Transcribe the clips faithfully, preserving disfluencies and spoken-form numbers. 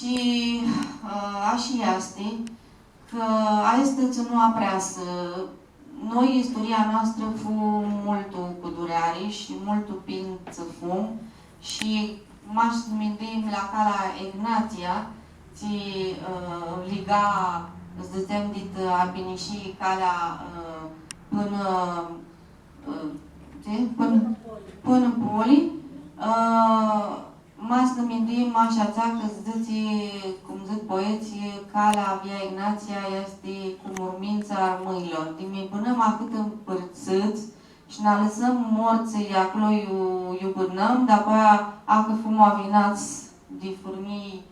Shi, ã, ashi easti, cã aestã tsi nu apreasã, noi, isturia noastrã fu multu cu dureari shi multu pin tsi fum, shi mash s-nã minduim la calea Egnatia, tsi, ã, liga, dzãtsem, dit Arbinishii calea, ã, pãnã, ã, tsi? Pãnã, pãnã Poli, ã, Ma s-nã minduim mash atsea cã dzãtsi, cum dzãc poetslji, calea Via Egnatia easti cu murmintsã a armãnjlor. Di mi bãnãm ahãt mpãrtsãts shi nã alãsãm mortsãlji aclo iu, iu bãnãm, dapoaia, acã fum avinats di furnjii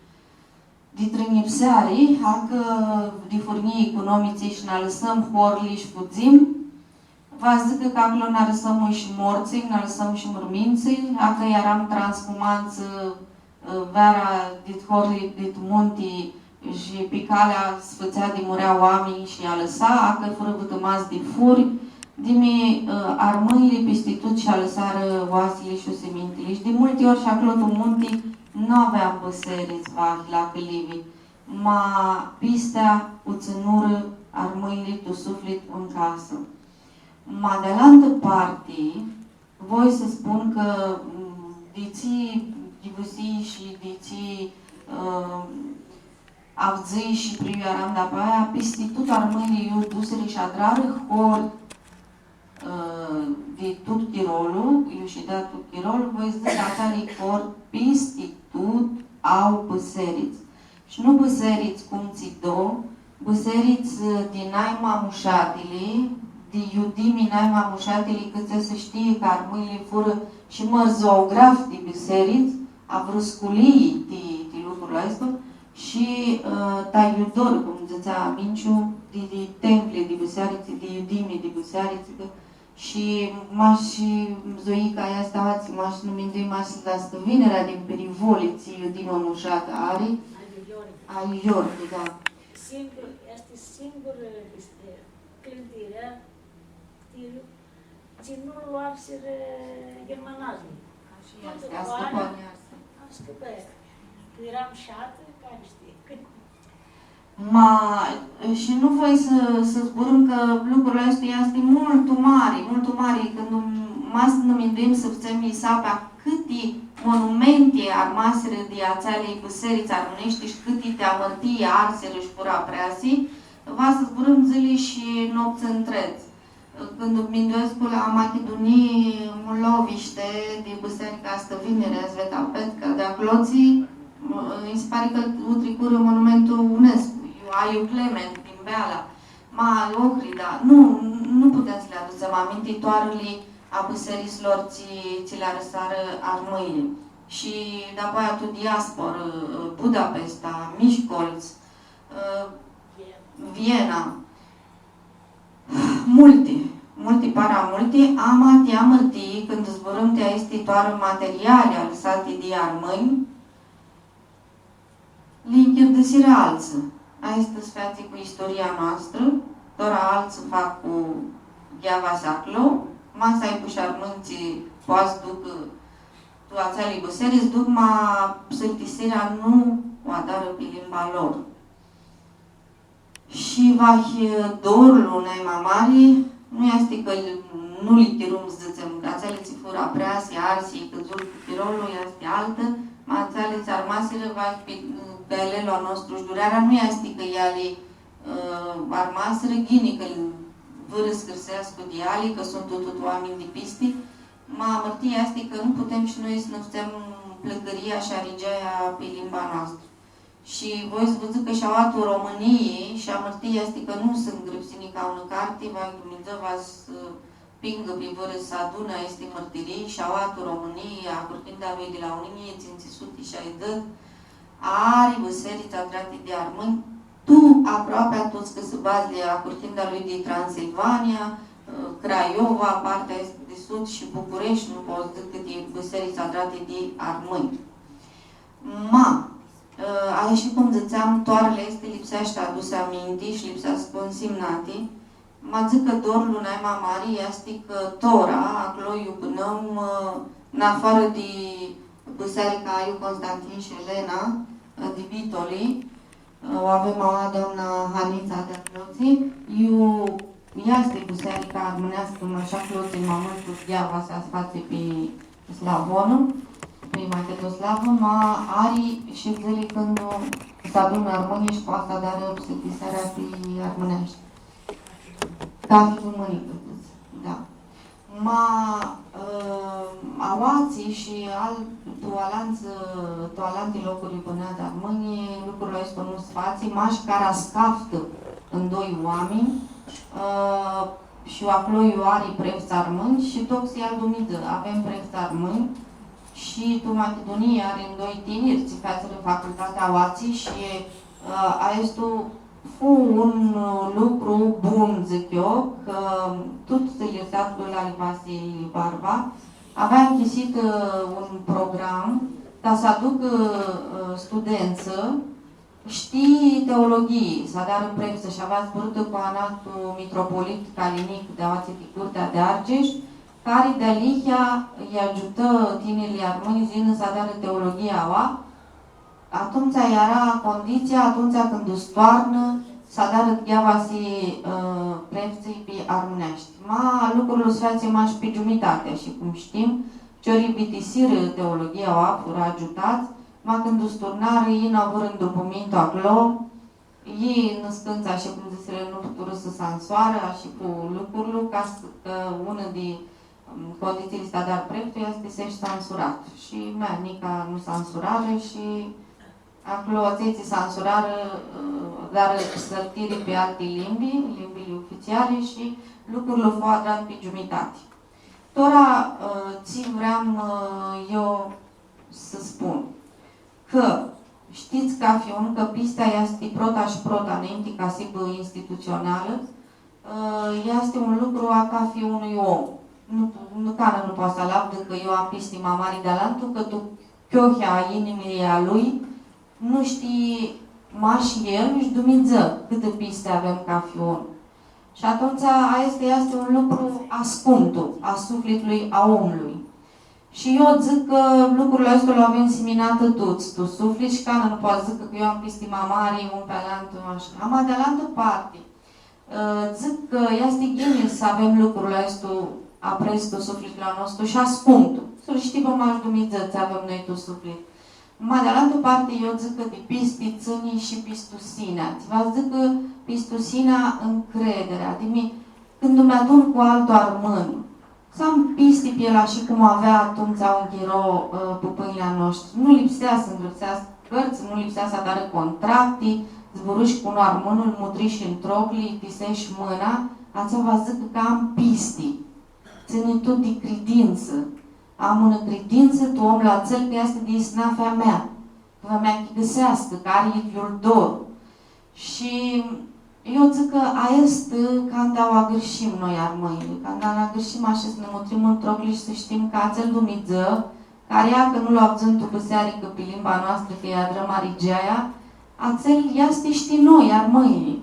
di trãnjipseari, acã di furnjii economitsi shi nã alãsãm horli shi fudzim, va dzãcã cã aclo nã alãsãm shi mortsãlji, nã alãsãm shi murmintsãlji, acã earam transhumantsã, ã, veara dit horli, dit munti, shi pi calea s-fãtsea di murea oaminj shi alãsa, acã furã vãtãmats di furi, di mi, ã, armãnjlji pisti tut shi alãsarã oasili shi usimintili. Shi di multi ori shi aclo tu munti nu aveam bãserits vahi la cãlivi, ma pistea u tsãnurã armãnjlji tu suflit tu casã. Ma di alantã parti, voi s-spun cã, mm, di tsi ghivãsii shi di tsi, ã, avdzãi shi pri iu earam dapoaia, pisti tut armãnjlji iu dusirã shi adrarã hori, ã, di tut chirolu, iu shidea tut chirolu, voi s-dzãc cã atseali hori pisti tut au bãserits. Shi nu bãserits cum tsi do, bãserits, ã, di naima mushatili, di iudimi naima mushatili, cã tsi s-shtii cã armãnjlji furã shi mãrzografi di bãserits, avurã sculii ti, ti lucrul aestu, shi, ã, ta iudor, cum dzãtsea Minciu, di, di templi di bãserits, di iudimi di bãserits, cã Shi mash shi Zoica aestã, aoatsi, mash nu minduim, mash la stãvinerea din Perivoli, tsi iudimã mushatã ari. A lui Iorghi. A lui Iorghi, da. Singur, easti singur, ã, clãdirea, clãdirea, tsi nu lu arsirã ghermanadzlji. Ashi easti, ascãpã. Ascãpã. Eara mushatã, cari shtii, cãt Ma, shi nu voi s-, s-zburãm cã lucrul aestu easti multu mari, multu mari, cãndu ma s-nã minduim s-fãtsem isapi a cãti monumenti armasirã di atseali bãserits armãneshti shi cãti ti amãrtii arsirã shi furã apreasi, va s-zburãm dzãli shi noptsã ntredz. Cãndu minduescu la Machidunii, Mulovishti, di bãsearica Stãviniri, Sveta Petca, di aclotsi, nji si pari cã u tricurã monumentul UNESCO, iu Aiu Clement, din Beala, ma Ohrida. Nu, nu putem s-li adutsem aminti toarãli a bãseritslor tsi, tsi li arãsarã armãnjlji. Shi dapoaia tu diasporã, Budapesta, Miskolc, Viena. Multi, multi, para multi, ama ti amãrtii, cãndu zburãm ti aesti toarã materiali alãsati di armãnj, li nchirdãsirã altsã. Aestã s-featsi cu istoria noastrã, tora altsã fac cu gheava s-aclo, ma s-aibã shi armãnj tsi poati s-ducã tu atseali bãseri, s-duc, ma psãrtisirea nu u adarã pi limba lor. Shi vahi dorlu nai ma mari, nu easti cã nu li chirum, s-dzãtsem, atseali tsi furã apreasi, arsi, cãdzurã cu chirolu, easti altã, ma atseali tsi armasirã, vahi pi, pi alelu a nostru, shi durearea nu easti cã eali, ã, armasirã, ghini cã vãrã s-hãrseascã di eali, cã suntu tut oaminj di pisti, ma amãrtia easti cã nu putem shi noi s-nã fãtsem plãcãria shi arigeaia pi limba noastrã. Shi voi s-vã dzãc cã shi aoa tu Romãnii, shi amãrtia easti cã nu s-ngrãpsi nica unã carti, va Dumnidzã va s-pingã pi vãrã s-adunã aesti mãrtirii, shi aoa tu Romãnii, a curtinda lui di la unã njilji tsintsi suti shaidzãts, ari bãserits adrati di armãnj, tu aproapea tuts cãsãbadzlji a curtinda lui di Transilvania, Craiova, partea aestã di sud shi Bucureshti, nu pot s-dzãc cãti bãserits adrati di armãnj. Ma, ã, ashi cum dzãtseam, toarãli aesti lipseashti adusi aminti shi lipseashti consimnati. Ma dzãc cã dorlu nai ma mari easti cã tora, aclo iu bãnãm, ã, nafoarã di bãsearica Aiu Constantin shi Elena, di Bitoli, u avem aua doamna Hanitsa di aclotsi, iu easti bisearica armãneascã, ma shi aclotsi ma multu gheava s-fatsi pi slavonã, pi machidoslavã, ma ari shidzãri cãndu s-adunã armãnjlji shi poati s-adarã psãtisearea pi armãneashti. Cafi dumãnicã, da. Ma, ã, aoatsi shi al-, tu alantsã, tu alanti locuri bãneadzã armãnj, lucrul aestu nu s-fatsi, mash cara s-caftã ndoi oaminj, ã, shi aclo iu ari prefts armãnj shi tocsi al Dumidzã, avem prefts armãnj shi tu Machidunii ari ndoi tiniri, tsi featsirã facultatea aoatsi shi, ã, aestu fu un, ã, lucru bun, dzãc eu, cã tut irsatlu al Vasili Barba avea nchisitã, ã, un program ca s-aducã, ã, studentsã, shtii, teologhii, s-adarã preftsã shi avea zburãtã cu analtu mitropolit Calinic di aoatsi di Curtea di Argeș, cari dealihea lj-agiutã tinirlji armãnj s-yinã s-adarã teologhia aua, atumtsea eara conditsia, atumtsea cãndu s-toarnã, s-adarã gheavasi, ã, preftsãlj pi armãneashti. Ma lucrul s-featsi mash pi giumitati, ashi cum shtim, ficiorlji bitisirã teologhia aua, furã agiutats, ma cãndu s-turnarã, elj nu avurã ndrupumintu aclo, elj nãscãntsã, ashi cum dzãsirã, nu puturã s-ansoarã, ashi cu lucrul, ca s-, cã unã di, ãm, conditsiili s-adari preftu easti s-eshti ansurat. Shi mea, nica nu s-ansurarã shi aclo atselj tsi s-ansurarã, ã, adarã psãltiri pi alti limbi, limbili ofitsiali shi lucrul fu adrat pi giumitati. Tora, ã, tsi vream, ã, eu s-spun, cã shtits cafi un cã pistea easti prota shi prota, ninti ca s-hibã institutsionalã, ã, easti un lucru a cafi unui om. Nu, nu, canã nu poati s-alavdã cã eu am pisti ma mari di alantu, cã tu chiohea a inimii a lui nu shtii mash el, nici Dumnidzã, cãtã pisti avem cafi un. Shi atumtsea, aestu easti un lucru ascumtu a suflitlui a omlui. Shi eu dzãc cã lucrul aestu lu avem siminatã tuts tu suflit shi canã nu poati s-dzãcã cã eu am pisti ma mari un pi alantu, ashi. Ama di alantã parti, ã, dzãc cã easti ghini s-avem lucrul aestu apres tu suflitlu a nostru shi ascumtu. S-lu shtii mash Dumnidzã tsi avem noi tu suflit. Ma di alantã parti, eu dzãc cã di pisti tsãni shi pistusinea. Tsi va s-dzãcã pistusinea, ncrederea. Di mi-, cãndu mi-adun cu altu armãn, s-am pisti pi el ashi cum avea atumtsea un chiro, ã, pãpãnjlji a noshtri. Nu lipsea s-ngrãpseascã cãrtsã, nu lipsea s-adarã contracti, zburãshi cu un armãn, lu mutrishi ãn troclji, lj-tiseshi mãna, atsea va s-dzãcã cã am pisti. Tsãni tut di cridintsã. Am unã cridintsã tu omlu atsel cã easti di isnafea mea, cã va mi achicãseascã, cã ari idyiul dor. Shi eu dzãc cã aestã canda u agãrshim noi armãnjlji, canda nã agãrshim ashi s-nã mutrim ãn troclji shi s-shtim cã atsel Dumnidzã, cari ia cã nu lu avdzãm tu bisearicã pi limba noastrã, cã lj-adrãm arigeaia, atsel easti shi ti noi, armãnjlji.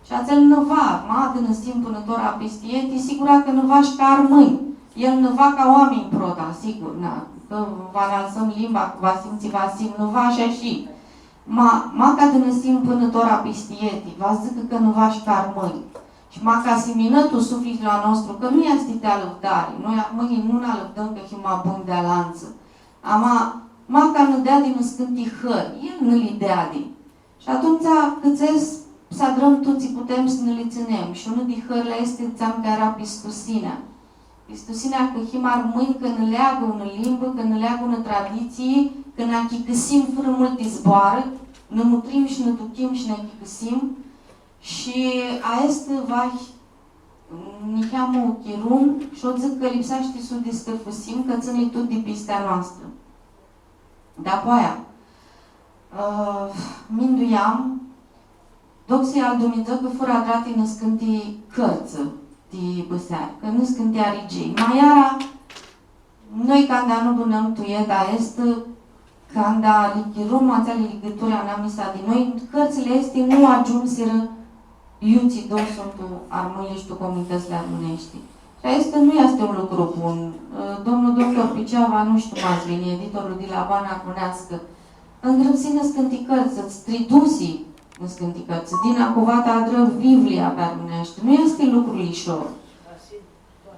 Shi atsel nã va, ma dãnãsim pãnã tora pisti eti, sigura cã nã va shi ca armãnj. El nã va ca oaminj prota, sigur, na, cã va nã alãsãm limba, cã va s-him tsi va s-him, nã va shi ashi. Ma, ma cã dãnãsim pãnã tora pisti eti, va dzãcã cã nã va shi ca armãnj. Shi ma cã siminã tu suflitlu a nostru, cã nu easti ti alãvdari, noi armãnjlji nu nã alãvdãm cã him ma bunj di alantsã. Ama, ma cã nã deadi niscãnti hãri, el nã li deadi. Shi atumtsea, cãtse s-adrãm tut tsi putem s-nã li tsãnem. Shi unã di hãrli aesti, dzãtseam cã eara pistusinea. Pistusinea cã him armãnj, cã nã leagã unã limbã, cã nã leagã unã traditsii, cã nã achicãsim fãrã multi zboarã, nã mutrim shi nã duchim shi nã achicãsim. Shi aestã vahi niheamã u chirum shi eu dzãc cã lipseashti s-u distãrfãsim, cã tsãni tut di pistea noastrã. Dapoaia, ã, minduiam, doxi al Dumnidzã cã furã adrati niscãnti cãrtsã ti biseari, cã niscãnti arigei. Ma iara, noi canda nã bãnãm tu eta aestã, canda li chirum atseali ligãturi anamisa di noi, cãrtsãli aesti nu agiumsirã iutsido suntu armãnjlji shi tu comunitãtsli armãneshti. Shi aestã nu easti un lucru bun. Domnul doctor Piceava, nu shtiu, ma s-vini, editorlu di la Bana Armãneascã, Ngrãpsi nãscãnti cãrtsã, ts-, tridusi nãscãnti cãrtsã, Dina Cuvata adrã Biblia pi armãneashti. Nu easti lucru lishor.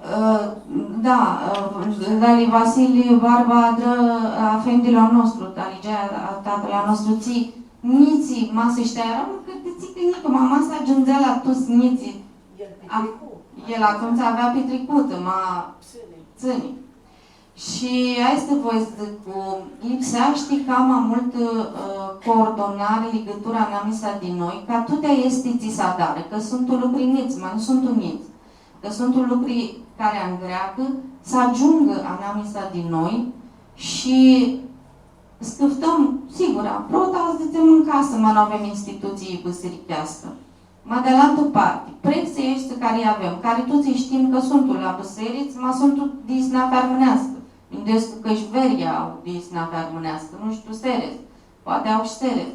Ã, da, ã, dali Vasili Barba adrã Afendili a nostru, dali Gea, tatãl a nostru, tsi, njitslji, ma s-shtea, eara un cãrtitsicã njicã, ma, ma s-agiundzea la tuts njitslji. El a, pitricu. El atumtsea avea pitricutã, ma tsãni. Shi aestã voi s-dzãc, lipseashti cama multã, ã, coordonari, ligãturã anamisa di noi, ca tuti aesti tsi s-adarã, cã suntu lucri njits, ma nu suntu njits, cã suntu lucri cari angreacã, s-agiungã anamisa di noi shi s-cãftãm, sigura, prota, dzãtsem, tu casã, ma nu avem institutsii bãsiricheascã. Ma di alantã parti, preftsãlji aeshti cari avem, cari tuts shtim cã suntu la bãserits, ma suntu di isnafi armãneascã. Minduescu cã shi Veria au di isnafi armãneascã, nu shtiu, Seres, poati au shi Seres.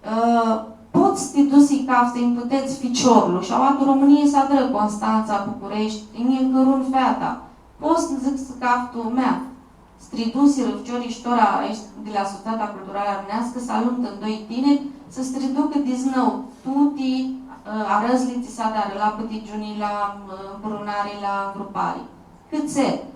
Ã, pots s-ti duts s-lji cafts, s-lji mpãtedz ficiorlu, shi aoa tu Romãnii s-adrã Constantsa, Bucureshti, nj-ncãrun feata. Pots s-dzãc s-caftu, mea, s-tridusirã ficiorlji shi tora aeshti di la Sutsata Culturalã Armãneascã, s-alumtã ndoi tiniri, s-triducã diznãu tuti, ã, arãdzli tsi s-adarã la pãtigiuni, la, ã, ncurunari, la ngrupari. Cãtse?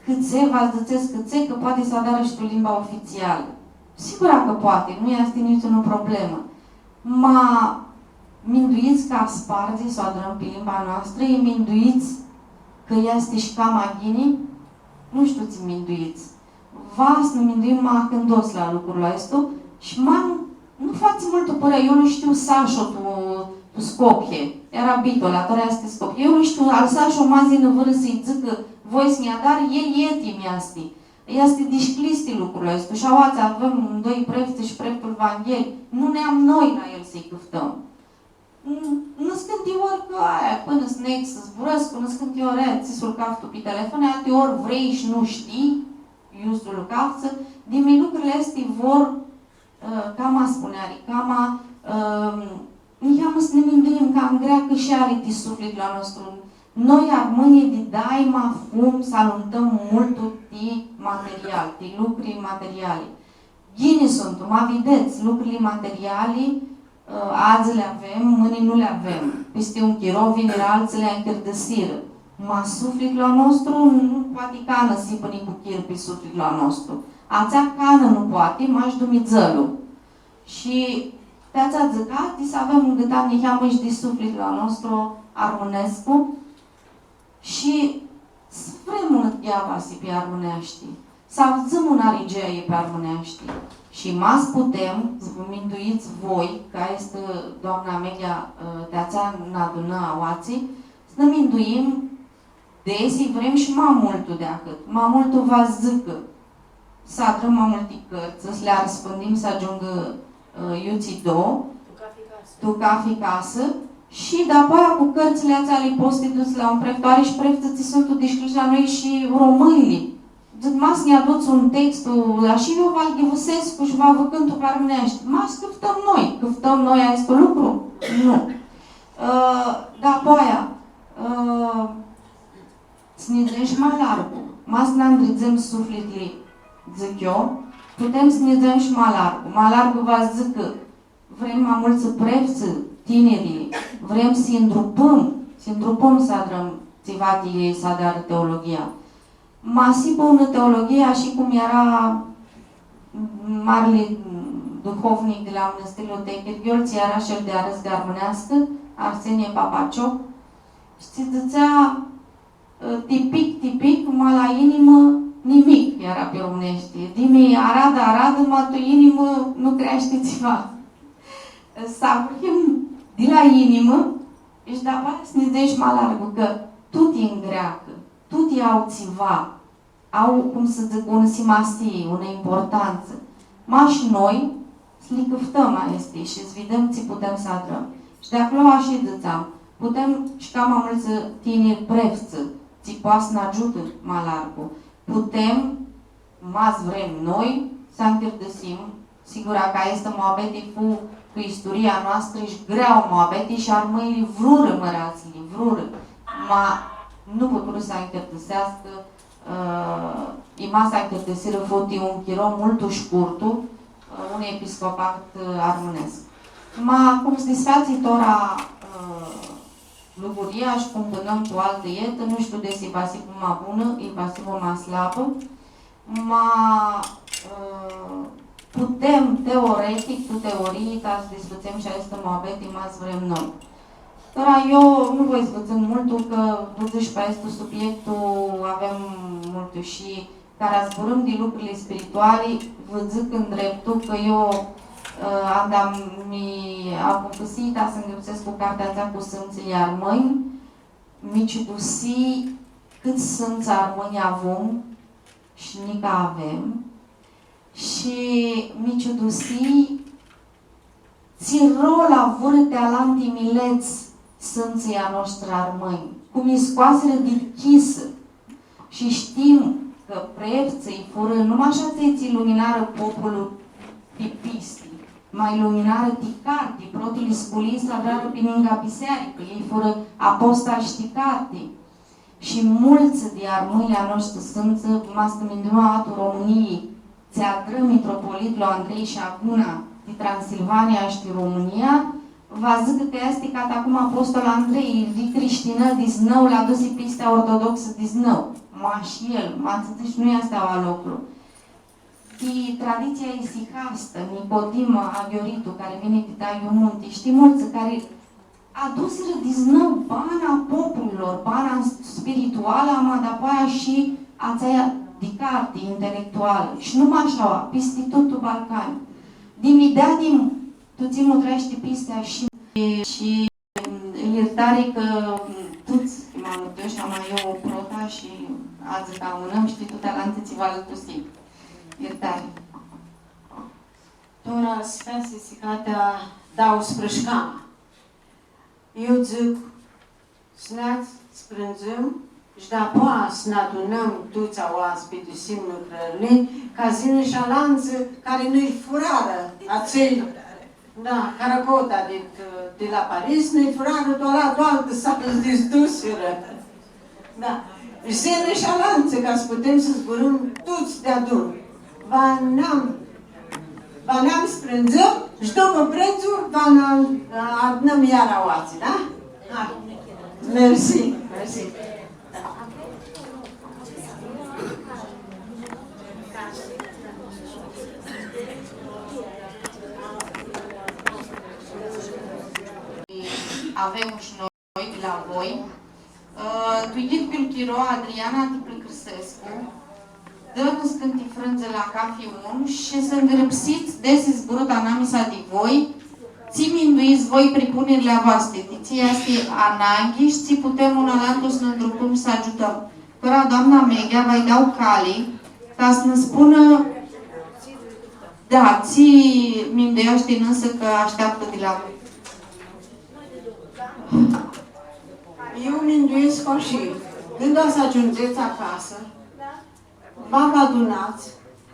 Cãtse, va dzãtsets cãtse, cã poati s-adarã shi tu limba ofitsialã. Sigura cã poati, nu easti niciunã problemã. Ma minduits cã aspardzi s-u adrãm pi limba noastrã, i minduits cã easti shi cama ghini? Nu shtiu tsi minduits. Va s-nã minduim ma ahãndos la lucrul aestu shi ma nu fatsi multu pãrã, eu lu shtiu Sasho tu, tu Scopie, eara Bitola, tora easti Scopie. Eu lu shtiu al Sasho, ma yinã vãrã s-lji dzãcã, voi s-nj-adari, el etim easti. Easti dishcljis ti lucrul aestu. Shi aoatsi avem ndoi preftsã shi preftul Vangheli. Nu neam noi la el s-lji cãftãm. N-, nãscãnti ori cã aia, pãnã s-neg s-zburãscu, nãscãnti ori, aia, tsi s-lu caftu pi telefon, alti ori vrei shi nu shtii, iu s-lu caftsã, di mi lucrili aesti vor, ã, cama spuneari, cama, ã, niheamã s-nã minduim cã angreacã shi eali ti suflitlu a nostru. Noi, armãnjlji, di daima fum s-alumtãm multu ti material, ti lucri materiali. Ghini suntu, ma videts, lucrili materiali, ã, adzã li avem, mãni nu li avem. Pisti un chiro vinirã altsã li anchirdãsirã. Ma suflitlu a nostru nu poati canã s-hibã nicuchir pi suflitlu a nostru. Atsea canã nu poati, mash Dumnidzãlu. Shi ti atsea dzãc, adzã s-avem un gãtan niheamã shi di suflitlu a nostru armãnescu. Shi s-vrem unã gheavasi pi armãneashti, s-avdzãm unã arigeai pi armãneashti. Shi ma s-putem, s-vã minduits voi, cã easti doamna Amelia, ã, ti atsea nã adunã aoatsi, s-nã minduim, desi vrem shi ma multu di ahãt, ma multu va s-dzãcã. S-adrãm ma multi cãrtsã, s-li arãspãndim, s-agiungã, ã, iutsido, tu cafi casã. Tu cafi casã, shi dapoaia cu cãrtsãli atseali pots s-ti duts la un preftu, ari shi preftsã tsi suntu dishcljishi la noi shi romãnjlji. Dzãc, ma s-nj-aduts un textu, ashi eu va-l ghivãsescu shi va vã cãntu pi armãneashti. Ma s-cãftãm noi, cãftãm noi aestu lucru? Nu. Ã, dapoaia, ã, s-nidzem shi ma largu. Ma s-nã ndridzem suflitli, dzãc eu, putem s-nidzem shi ma largu. Ma largu va s-dzãcã, vrem ma multsã preftsã tiniri, vrem s-lji ndrupãm, s-lji ndrupãm s-adrãm tsiva ti elj, s-adarã teologia. Ma s-hibã unã teologie, ashi cum eara marli duhovnic di la mãnãstirlu Techirghiol, tsi eara shef di arãzgã armãneascã, Arsenie Papacioc, shi tsi dzãtsea, ã, tipic, tipic, ma la inimã nimic, eara pi romãneashti. Dimi aradã, aradã, ma tu inimã nu creashti tsiva. S-ahurhim di la inimã, shi dapoaia s-nidzem shi ma largu, cã tuti ngreacã, tuti au tsiva, au, cum s-dzãc, unã simasii, unã importantsã. Mash noi s-li cãftãm aesti shi s-videm tsi putem s-adrãm. Shi di aclo ashi dzãtseam, putem shi cama multsã tiniri preftsã, tsi poati s-nã agiutã ma largu. Putem, ma s-vrem noi, s-anchirdãsim. Sigura cã aestã muabeti fu cu isturia noastrã shi greauã muabeti shi armãnjlji vrurã, mãratsli, vrurã. Ma nu puturã s-anchirdãseascã, Ã, i ma s-acãrdisirã fu ti un chiro multu shcurtu, ã, un episcopat, ã, armãnescu. Ma cum s-disfeatsi tora, ã, luguria shi cum bãnãm tu altã etã, nu shtiu desi va s-hibã ma bunã, i va s-hibã ma slabã, ma, ã, putem teoretic, tu teorii, ta s-disfãtsem shi aestã muabeti, ma s-vrem noi. Tora eu nu voi s-vã tsãn multu, cã vã dzãsh, pi aestu subiectu avem multu shi cara zburãm di lucrili spirituali, vã dzãc ndreptu cã eu, ã, anda mi acãmpãsii ta s-ngrãpsescu cartea atsea cu sãmtsãlji armãnj, mi ciudusii cãts sãmtsã armãnj avum shi nica avem, shi mi ciudusii tsi rol avurã ti alanti milets sãmtsãlji a noshtri armãnj, cum lji scoasirã di chisã. Shi shtim cã preftsãlji furã nu mash atselj tsi luminarã populu ti pisti, ma lji luminarã ti carti, protili sculii s-adrarã pi ningã bisearicã, elj furã apostalj ti carti. Shi multsã di armãnjlji a noshtri sãmtsã, ma s-nã minduim aoa tu Romãnii, tsi adrã mitropolitlu Andrei shi aguna di Transilvania shi di Romãnia, va dzãcã cã easti cata cum apostol Andrei, li crishtinã disnãu, lã adusi pistea ortodoxã disnãu. Ma shi el, ma tsã dzãc, nu easti aoa loclu. Di traditsia isihastã, Nicodim Aghioritu, cari vini di Taiu Munti, shtii multsã cari adusirã disnãu bana a populilor, bana spiritualã, ama dapoaia shi atsea di carti, intelectualã. Shi nu mash aoa, pisti tut tu Balcani. Di midea di tu tsi mutreashti pistea shi, shi ljirtari cã tuts ma mutreashti, ama eu prota shi adzã ca unã, shtii, tuti alanti tsi va lã tusi. Ljirtari. Tora s-featsi sicatea dauãsprãdzatsi cama. Eu dzãc, s-nã sprãndzãm shi dapoaia s-nã adunãm tuts aoatsi, bitisescu lucrãrli, ca s-yinã shi alantsã cari nu-lj furarã atselj, da, caracota di, di la Paris, nu-lj furarã tu alantu, tu altã salã s-disdusirã. Da. Shi s-yinã shi alantsã, ca s-putem s-zburãm tuts deadun. Va nã, va nã sprãndzãm shi dupã prãndzlu va nã, ã, adunãm iara aoatsi, da? Hai. Mersi, mersi. Avem shi noi di la voi. Ã, tu yitljiul chiro, Adriana, ti pãlãcãrsescu, dã-nã niscãnti frãndzã la cafi un shi s-ngrãpsits desi zburãt anamisa di voi, tsi minduits voi, pripunirli a voasti, ti tsi easti ananghi shi tsi putem un alantu s-nã ndrupãm, s-agiutãm. Tora doamna Meghea va-lj dau cali, ta s-nã spunã, da, tsi mindueashti dãnsã cã ashteaptã di la voi. Eu minduescu ashi, cãndu va s-agiundzets acasã, va vã adunats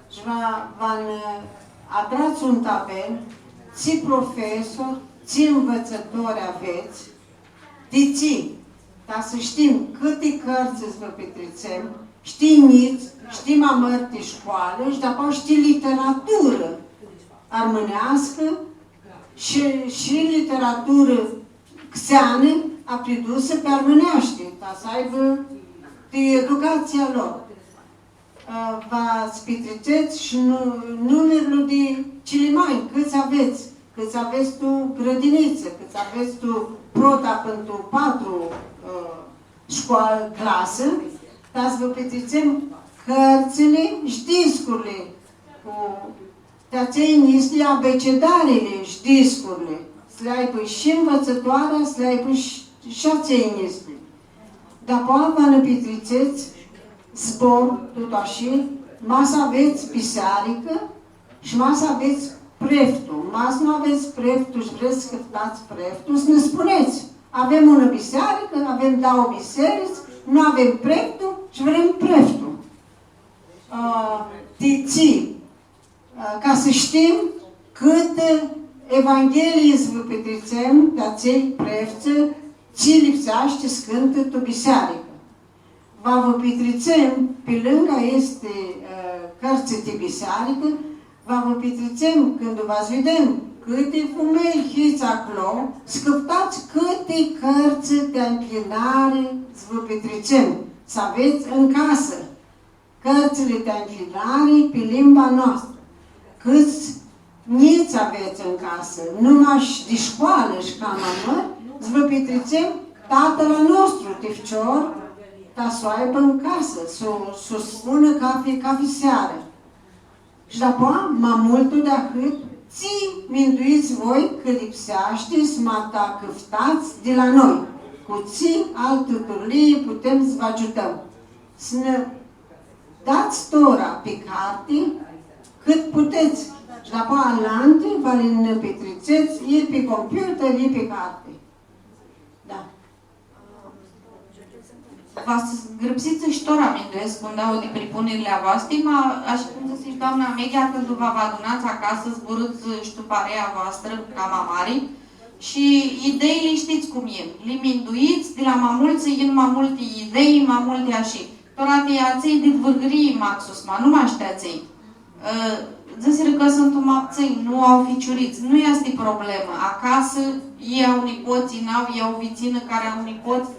shi va, va nã adrats un tabel, tsi profesori, tsi nvitsãtori avets, di tsi, ta s-shtim cãti cãrtsã s-vã pitritsem, shtii njits, shtii ma mãri ti shcoalã shi dapoaia shtii literaturã armãneascã shi, shi literaturã xeanã apridusã pi armãneashti, ta s-aibã ti educatsia lor. Ã, va s-pitritsets shi nu-, numirlu di cilimeanj, cãts avets, cãts avets tu grãdinitsã, cãts avets tu prota pãnã tu patru, ã, shcoalã, clasã, ta s-vã pitritsem cãrtsãli shi discurli cu Ti atselj njitslji, abecedarili shi discurli, s-li aibã shi nvitsãtoarea, s-li aibã shi, shi atselj njitslji. Dapoaia va nã pitritsets zbor, tut ashi, ma s-avets bisearicã shi ma s-avets preftu. Ma s-nu avets preftu shi vrets s-cãftats preftu, s-nã spunets. Avem unã bisearicã, avem dauã biserits, nu avem preftu shi vrem preftu. Ã, ti tsi? Ca s-shtim cãtã evanghelii s-vã pitritsem ti atselj preftsã, tsi lipseashti s-cãntã tu bisearicã. Va vã pitritsem, pi lãngã aesti, ã, cãrtsã ti bisearicã, va vã pitritsem, cãndu va s-videm cãti fumelj hits aclo, s-cãftats cãti cãrtsã ti ncljinari s-vã pitritsem, s-avets ãn casã. Cãrtsãli ti ncljinari pi limba noastrã. Cãts njits avets ãn casã, nu mash di shcoalã shi cama mãri, s-vã pitritsem Tatãl a nostru ti ficior, ta s-u aibã ãn casã, s-u, s-u spunã cafi, cafi searã. Shi dapoa, ma multu di ahãt, tsi minduits voi cã lipseashti s-ma ta cãftats di la noi? Cu tsi altã turlii putem s-vã agiutãm? S-nã dats tora pi carti, cãt putets, shi dapoa alanti va li nã pitritsets, i pi computer, i pi carti. Da. Va s-grãpsits shi tora, minduescu, cum dau di pripunirli a voasti, ma, ashi cum dzãsi shi doamna Meghea, cãndu va vã adunats acasã, zburãts shi tu parea voastrã, cama mari, shi ideili shtits cum yin, li minduits, di la ma multsã yin ma multi idei, ma multi ashi. Tora ti atselj di Vãrgãrii maxus, ma nu mash ti atselj. Ã, dzãsirã cã suntu ma ptsãnj, nu au ficiurits. Nu easti problemã. Acasã, elj au nipots, elj n-au, elj au vitsinã cari au nipots,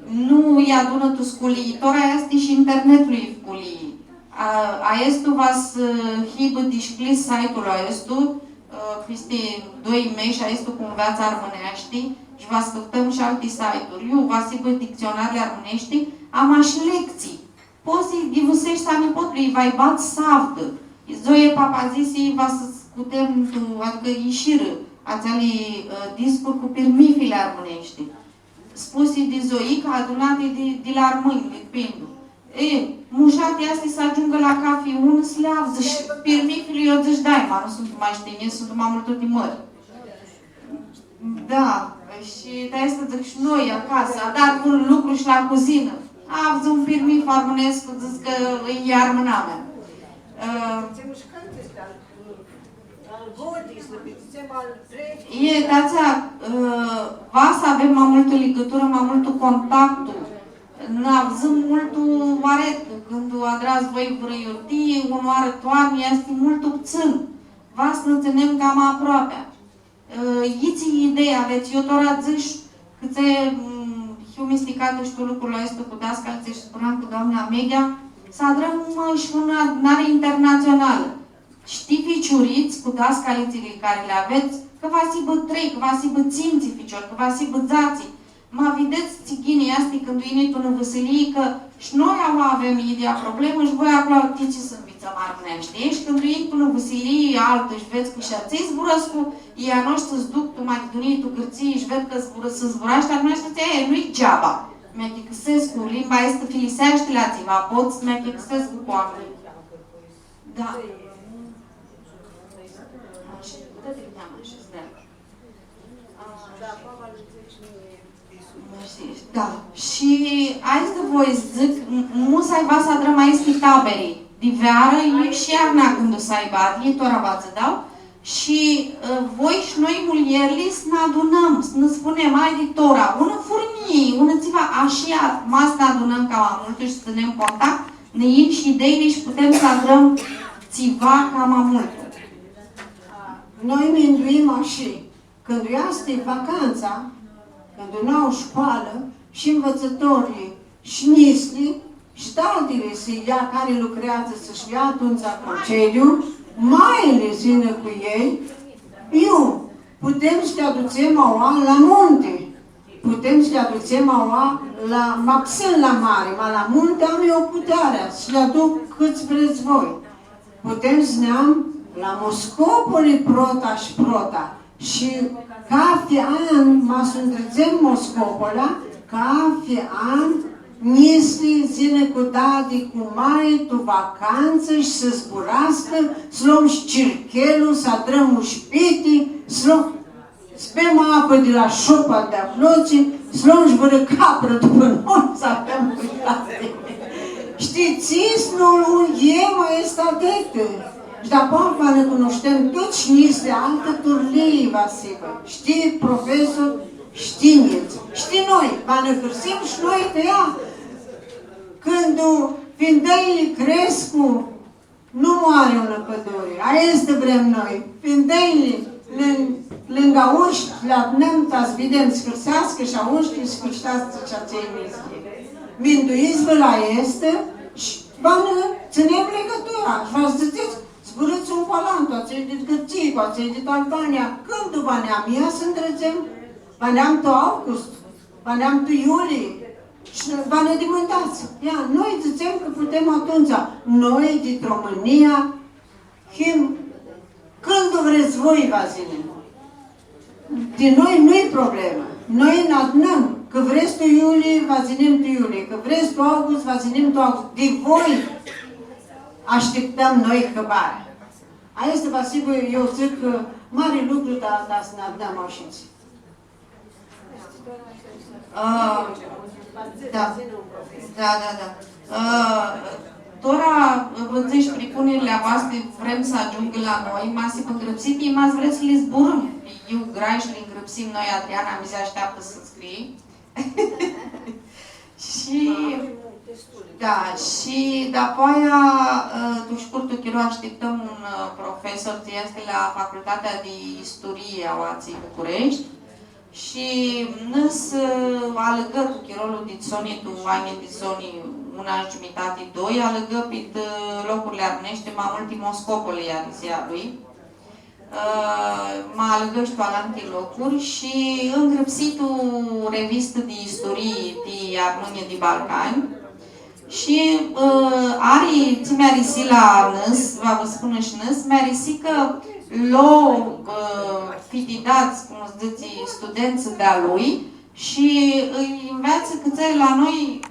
nu lji adunã tu sculii. Tora easti shi internetlu e vculii. A, aestu va s-hibã dishcljis site-ul aestu, ã, pisti doi mesh, aestu cu Nveatsã Armãneashti, shi va s-cãftãm shi alti site-uri. Iu va s-hibã dictsionarli armãneshti, ama shi lectsii. Pots s-lji ghivãseshti a nipotlui, va-lj badz s-avdã. Zoe Papazisi va s-scutem tu, adicã ishirã atseali, ã, discuri cu pirmithili armãneshti. Spusi di Zoica, adunati di, di la armãnj, di Pindu. E, mushati easti s-agiungã la cafi un s-li avdzã shi pirmithili, eu dzãsh, dai, ma nu suntu ma shi tiniri, suntu ma multu ti mãri. Da, shi aestã dzãc shi noi acasã, adar un lucru shi la cuzinã. Avdzã un pirmith armãnescu, dzãc cã e armãnamea. Ã, e, ti atsea, ã, va s-avem ma multã ligãturã, ma multu contactu. Nã avdzãm multu aret, cã cãndu adrats voi vãrã iurtii, unãoarã toamni, easti multu ptsãn. Va s-nã tsãnem cama aproapea. Ã, itsi idei avets? Eu tora dzãsh cã tsi, mm, hiu misticatã shi tu lucrul aestu cu dascalji, tsi spuneam cu doamna Meghea, s-adrãm, ã, shi unã adunari internatsionalã. Shi ti ficiurits cu dascalitslji cari li avets, cã va s-hibã trei, cã va s-hibã tsintsi ficiori, cã va s-hibã dzatsi, ma videts tsi ghini easti cãndu yini tu unã vãsilii, cã shi noi aua avem idyea problemã shi voi aclo ti tsi s-nvitsãm armãneashti. Shi cãndu yini tu unã vãsilii altã shi vedz cã shi atselj zburãscu, i a noshtri s-duc tu Machidunii, tu Gãrtsii shi ved cã zburã-, s-zburashti armãneashti, e, nu-i geaba. Mi achicãsescu, limba aestã filiseashti la tsiva, pot s-mi achicãsescu cu oaminjlji. Da. Mersi. Da. Shi aestã voi s-dzãc, m-, musai va s-adrãm aesti taberi di vearã, i shi iarna cãndu s-aibã adlji, tora va tsã dau, shi, ã, voi shi noi, muljerli, s-nã adunãm, s-nã spunem, haidi tora, unã furnjii, unã tsiva, ashi, ma s-nã adunãm cama multu shi s-tsãnem contact, nã yin shi ideili shi putem s-adrãm tsiva cama multu. Noi minduim ashi, cãndu easti vacantsa, cãndu nu au shcoalã, shi nvitsãtorlji, shi njitslji, shi dadili s-lji lja, cari lucreadzã, s-shi lja atumtsea concediu, maili s-yinã cu elj, iu putem s-lji adutsem aua la munti. Putem s-lji adutsem aua la, ma ptsãn la mari, ma la munti am eu putearea s-lji aduc cãts vrets voi. Putem s-neam la Moscopoli prota shi prota. Shi cafi an, ma s-u ndridzem Moscopolea, cafi an, njitslji s-yinã cu dadi, cu mai, tu vacantsã shi s-zburascã, s-lom shi circhelu, s-adrãm ushpiti, s-lom S-bem apã di la shopa di aclotsi, s-lom shi vãrã caprã dupã noi, s-avem cuidati. Shtii, tsi s-nu lu yem aestã adetã. Shi dapoa va nã cunushtem tuts shi njitslji, altã turlii va s-hibã. Shtii, profesor, shtii, njits. Shtii, noi, va nã hãrsim shi noi ti ea. Cãndu findeili crescu, nu moari unã pãduri. Aestã vrem noi. Findeili, lin-, lãngã ushti, li adunãm, ta s-videm s-hãrseascã shi ushtili, s-hãrseascã shi atselj nishti. Minduits-vã la aestã shi va nã tsãnem ligãtura. Shi va dzãtsets, zburãts un cu alantu, atselj dit Gãrtsii, cu atselj dit Albania, cãndu va neam, ia s-ndrãdzem, va neam tu august, va neam tu iulii, shi va nã dimãndats. Ia, noi dzãtsem cã putem atumtsea. Noi, dit Romãnia, him, cãndu vrets voi, va s-yinem. Di noi nu-i problemã. Noi nã adunãm. Cã vrets tu iulii, va s-yinem tu iulii. Cã vrets tu august, va s-yinem tu august. Di voi ashtiptãm noi hãbari. Aestã va s-hibã, eu dzãc, mari lucru, ta, ta s-nã adunãm ashitsi. A, da. Da, da, da. A, tora, vã dzãc, pripunirli a voastri vrem s-agiungã la noi, ma s-hibã ngrãpsiti, ma s-vrets s-li zburãm. Iu grai shi li ngrãpsim noi, Adriana, mi s-ashteaptã s-scrii. Shi, da, shi dapoaia, ã, tu shcurtu chiro ashtiptãm un, ã, profesor, tsi easti la Facultatea di Isturii, aoatsi Bucureshti, shi nãs, ã, alãgã tu chirolu dit soni, tu anjlji dit soni, un an giumitati, doi, alãgã pit, ã, locurli armãneshti, ma multu Moscopoli eara idyea a lui. Ã, ma alãgã shi tu alanti locuri shi ngrãpsi tu revistã di isturii ti armãnj di Balcani. Shi, ã, ari, tsi mi-arisi la nãs, va vã spunã shi nãs, mi-arisi cã lo, ã, fitidadz, cum s-dzãtsi, studentsã di-a lui, shi ãlj nveatsã cã tsi la noi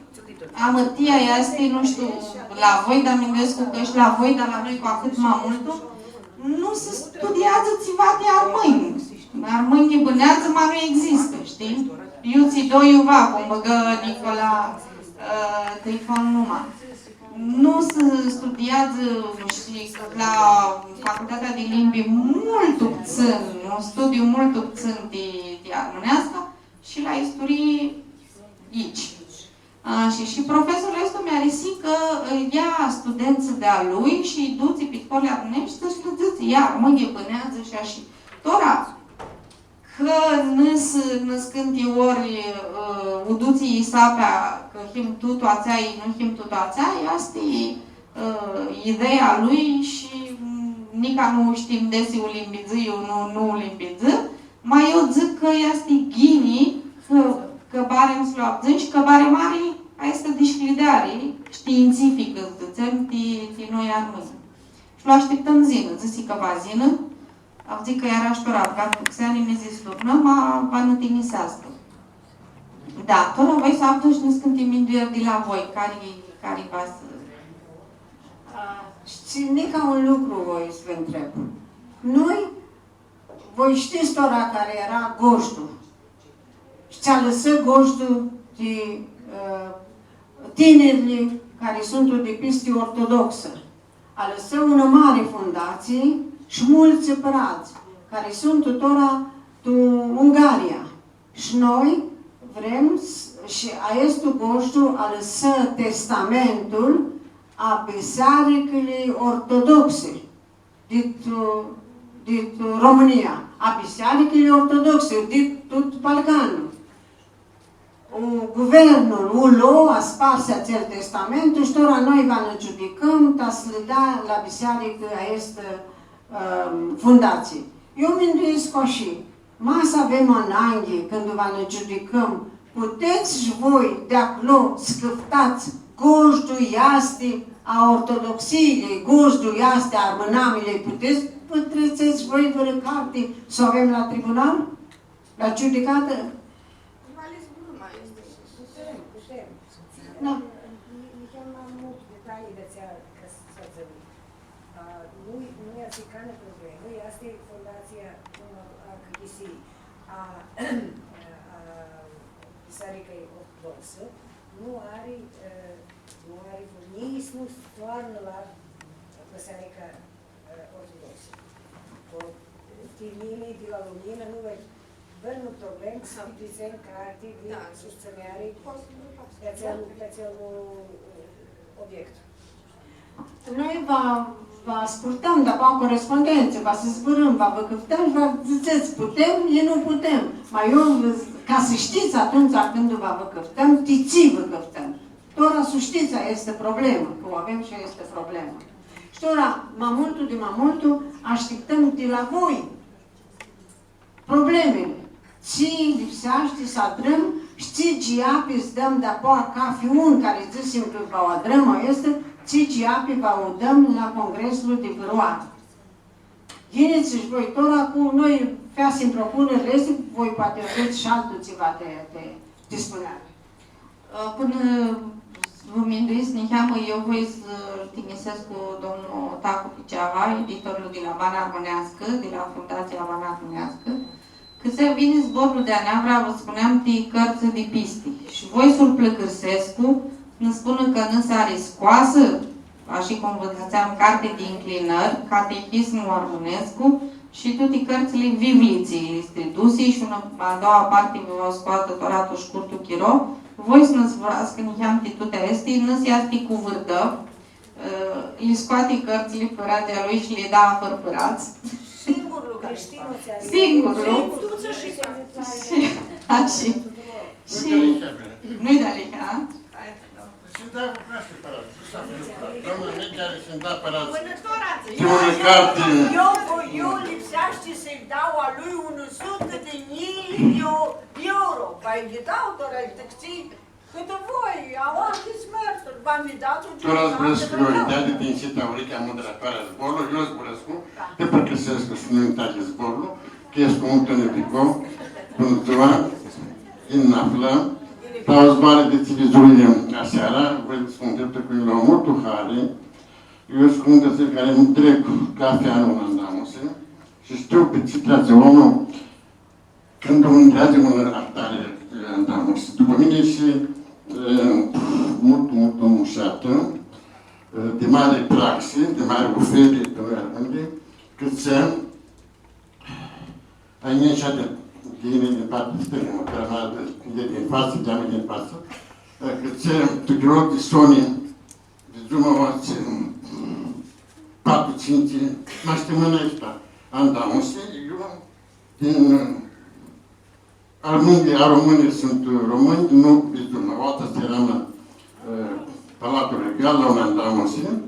amãrtia easti, nu shtiu, la voi, dar minduescu cã shi la voi, dar la noi cu ahãt ma multu, nu s-studiadzã tsiva ti armãnj. Armãnjlji bãneadzã, ma nu existã, shtii? Iutsido iuva, cum bãgã Nicola, ã, Trifon numa. Nu s-studiadzã shi la Facultatea di Limbi multu ptsãn, un studiu multu ptsãn di, di armãneascã, shi la isturii ici. A, shi, shi profesorlu aestu mi-arisi cã, ã, ia studentsã di-a lui shi lji dutsi pit hori armãneshti shi lã dzãtsi, ia, armãnjlji bãneadzã shi ashi. Tora, cã nãs, nãscãnti ori, ã, u dutsi isapea cã him tutu atsea, i nu him tutu atsea, easti, ã, ideea lui shi, mm, nica nu shtim desi u limbidzã, iu nu, nu u limbidzã, Ma eu dzãc cã easti ghini cã, cã barem s-lu avdzãm shi cã barem ari aestã dishcljideari shtiintsificã, dzãtsem, ti, ti noi armãnj. Shi lu ashtiptãm s-yinã, dzãsi cã va s-yinã, avdzã cã eara shi tora avgat tu xeani, mi dzãsi, turnã, ma va nã tinjiseascã. Da, tora voi s-avdu shi nãscãnti mindueri di la voi, cari, cari va s-, A, shtii, nica un lucru voi s-vã ntreb. Noi, voi shtits tora cari eara Gojdu. Shi tsi alãsã Gojdu ti, ã, tinirlji cari suntu di pisti ortodoxã. Alãsã unã mari fundatsii shi multsã pãradz cari suntu tora tu Ungaria. Shi noi vrem s-, shi aestu Gojdu alãsã testamentul a bisearicãljei ortodoxe dit, dit Romãnia, a bisearicãljei ortodoxe dit tut Balcanlu. U, guvernul u lo, asparsi atsel testamentu shi tora noi va nã giudicãm ta s-lã da la bisearicã aestã, ãm, fundatsii. Eu minduescu ashi, Ma s-avem ananghi, cãndu va nã giudicãm, putets shi voi di aclo s-cãftats Gojdu easti a ortodoxiiljei, Gojdu easti a armãnamiljei, putets s-pãtritsets shi voi vãrã carti s-u avem la tribunal? La giudicatã? Putem, putem. Da. Ni-, niheam ma multi detalii di atsea ca s-, s-dzãc. A, nu, nu easti canã problemã, easti fundatsia, cum a, a, cãlisii, a, a, Bisearicãljei Ortodoxã, nu ari, e, nu ari vurnii s-nu s-toarnã la Bisearica, e, Ortodoxã. Cu, ti mini, di la lumina, nu vei Avem un problem, s-discutãm carti di sustsineari di atsel, di atsel, ã, obiect. Noi va, va ascultãm, dar va corespondentsi, va s-zburãm, va vã cãftãm shi va dzãtsets, putem, e nu putem. Ma eu, ca s-shtits, atumtsea cãndu va vã cãftãm, ti tsi vã cãftãm. Tora s-shtits, aestã easti problemã, cã u avem shi aestã problemã. Shi tora, ma multu di ma multu, ashtiptãm di la voi problemili. Tsi lipseashti s-adrãm, shi tsi giapi s-dãm dapoaia cathi un cari dzãsim cã va u adrãm, aestã, tsi giapi va u dãm la congreslu di vãrãoarã. Yinits shi voi tora cu noi, featsim propunirli aesti, voi poati avets shi altu tsiva ti, ti, ti spuneari. Ã, pãnã s-vã minduits niheamã, eu voi s-tinjisescu cu domnul Tacu Piceava, editorlu di la Bana Armãneascã, di la Fundatsia Bana Armãneascã, cã tsi vini zborlu di aneavra, vã spuneam, ti cãrtsã di pisti. Shi voi s-lu plãcãrsescu, nã spunã cã nã s-ari scoasã, ashi cum vã dzãtseam, carti di ncljinãri, Catehismul Armãnescu, shi tuti cãrtsãli Vivlitsi, easti dusi shi unã, a daua parti va u scoatã tora tu shcurtu chiro. Voi s-nã zburascã niheam ti tuti aesti, nã s-easti cu vãrdã, ã, li scoati cãrtsãli pãradzlji a lui shi li da a fãrpãrats. Singurlu creștin, singurlu. Shi, ashi. Shi nu-i dealihea. Shi da, nu easti pãradz, nu s-aflã pãradz. Doamna Medea ari s-nji da pãradz. Pãnã tora dzãc. Ti unã carti. Eu, eu, eu lipseashti s-lji dau a lui unã sutã di njilji di eu-, di euro. Va lji dau tora, lji tãxi, cãtã voi, aoa hits mãrturi, va mi dats un... Tora zburãscu eu, ideea di tinjisii tu urechea mudrã, aoa zborlu, eu zburãscu, ti pãrcãrsescu s-nu nji tari zborlu, cã escu multu nãdico, pãnã dzua, Inaflã, dau zboarã di tsi vidzui aseara, voi s-vã ndreptu cu el, am multu hari. Eu suntu un cãrtsãlj cari nu trec cathi an la andamusi shi shtiu pi tsi treatsi omlu cãndu nu ndreadzi un altari, e, andamusi. Dupã mini shi, e, multu, multu mushatã, e, di mari praxi, di mari uferi, di mari armãnj, cãtse A njia di, di, di partea stãngã, cã eara di, di, di fatsã, di mini di fatsã, e, cã tsi, tu chiro di soni, di dzumã oarã, patru, tsintsi, ma shtii, mãna aestã, andamusi, eu, din, e, armãnjlji, aromãnjlji suntu romãnj, nu, di dzumã, oarã earam la, e, Palatul Regal, la un andamusi,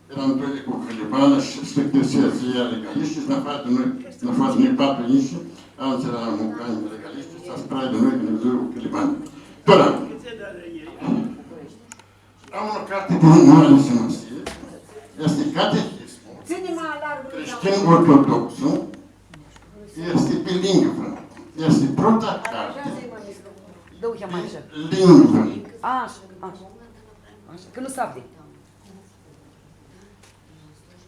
Earam doilji cu Cãlibanã shi s-plictisea, tsi eara legalishti, shi nã fãtsea di noi, nã fãtsea di noi patru njitslji, altsã eara mucanj legalishti, s-asprai di noi, di noi cu Cãlibanã. Tora, am unã carti di mari simasii, easti Catehismul Creștin Ortodoxu, easti bilingvã, easti prota carti bilingvã. Ashi, ashi. Ashi, cã nu s-avdi.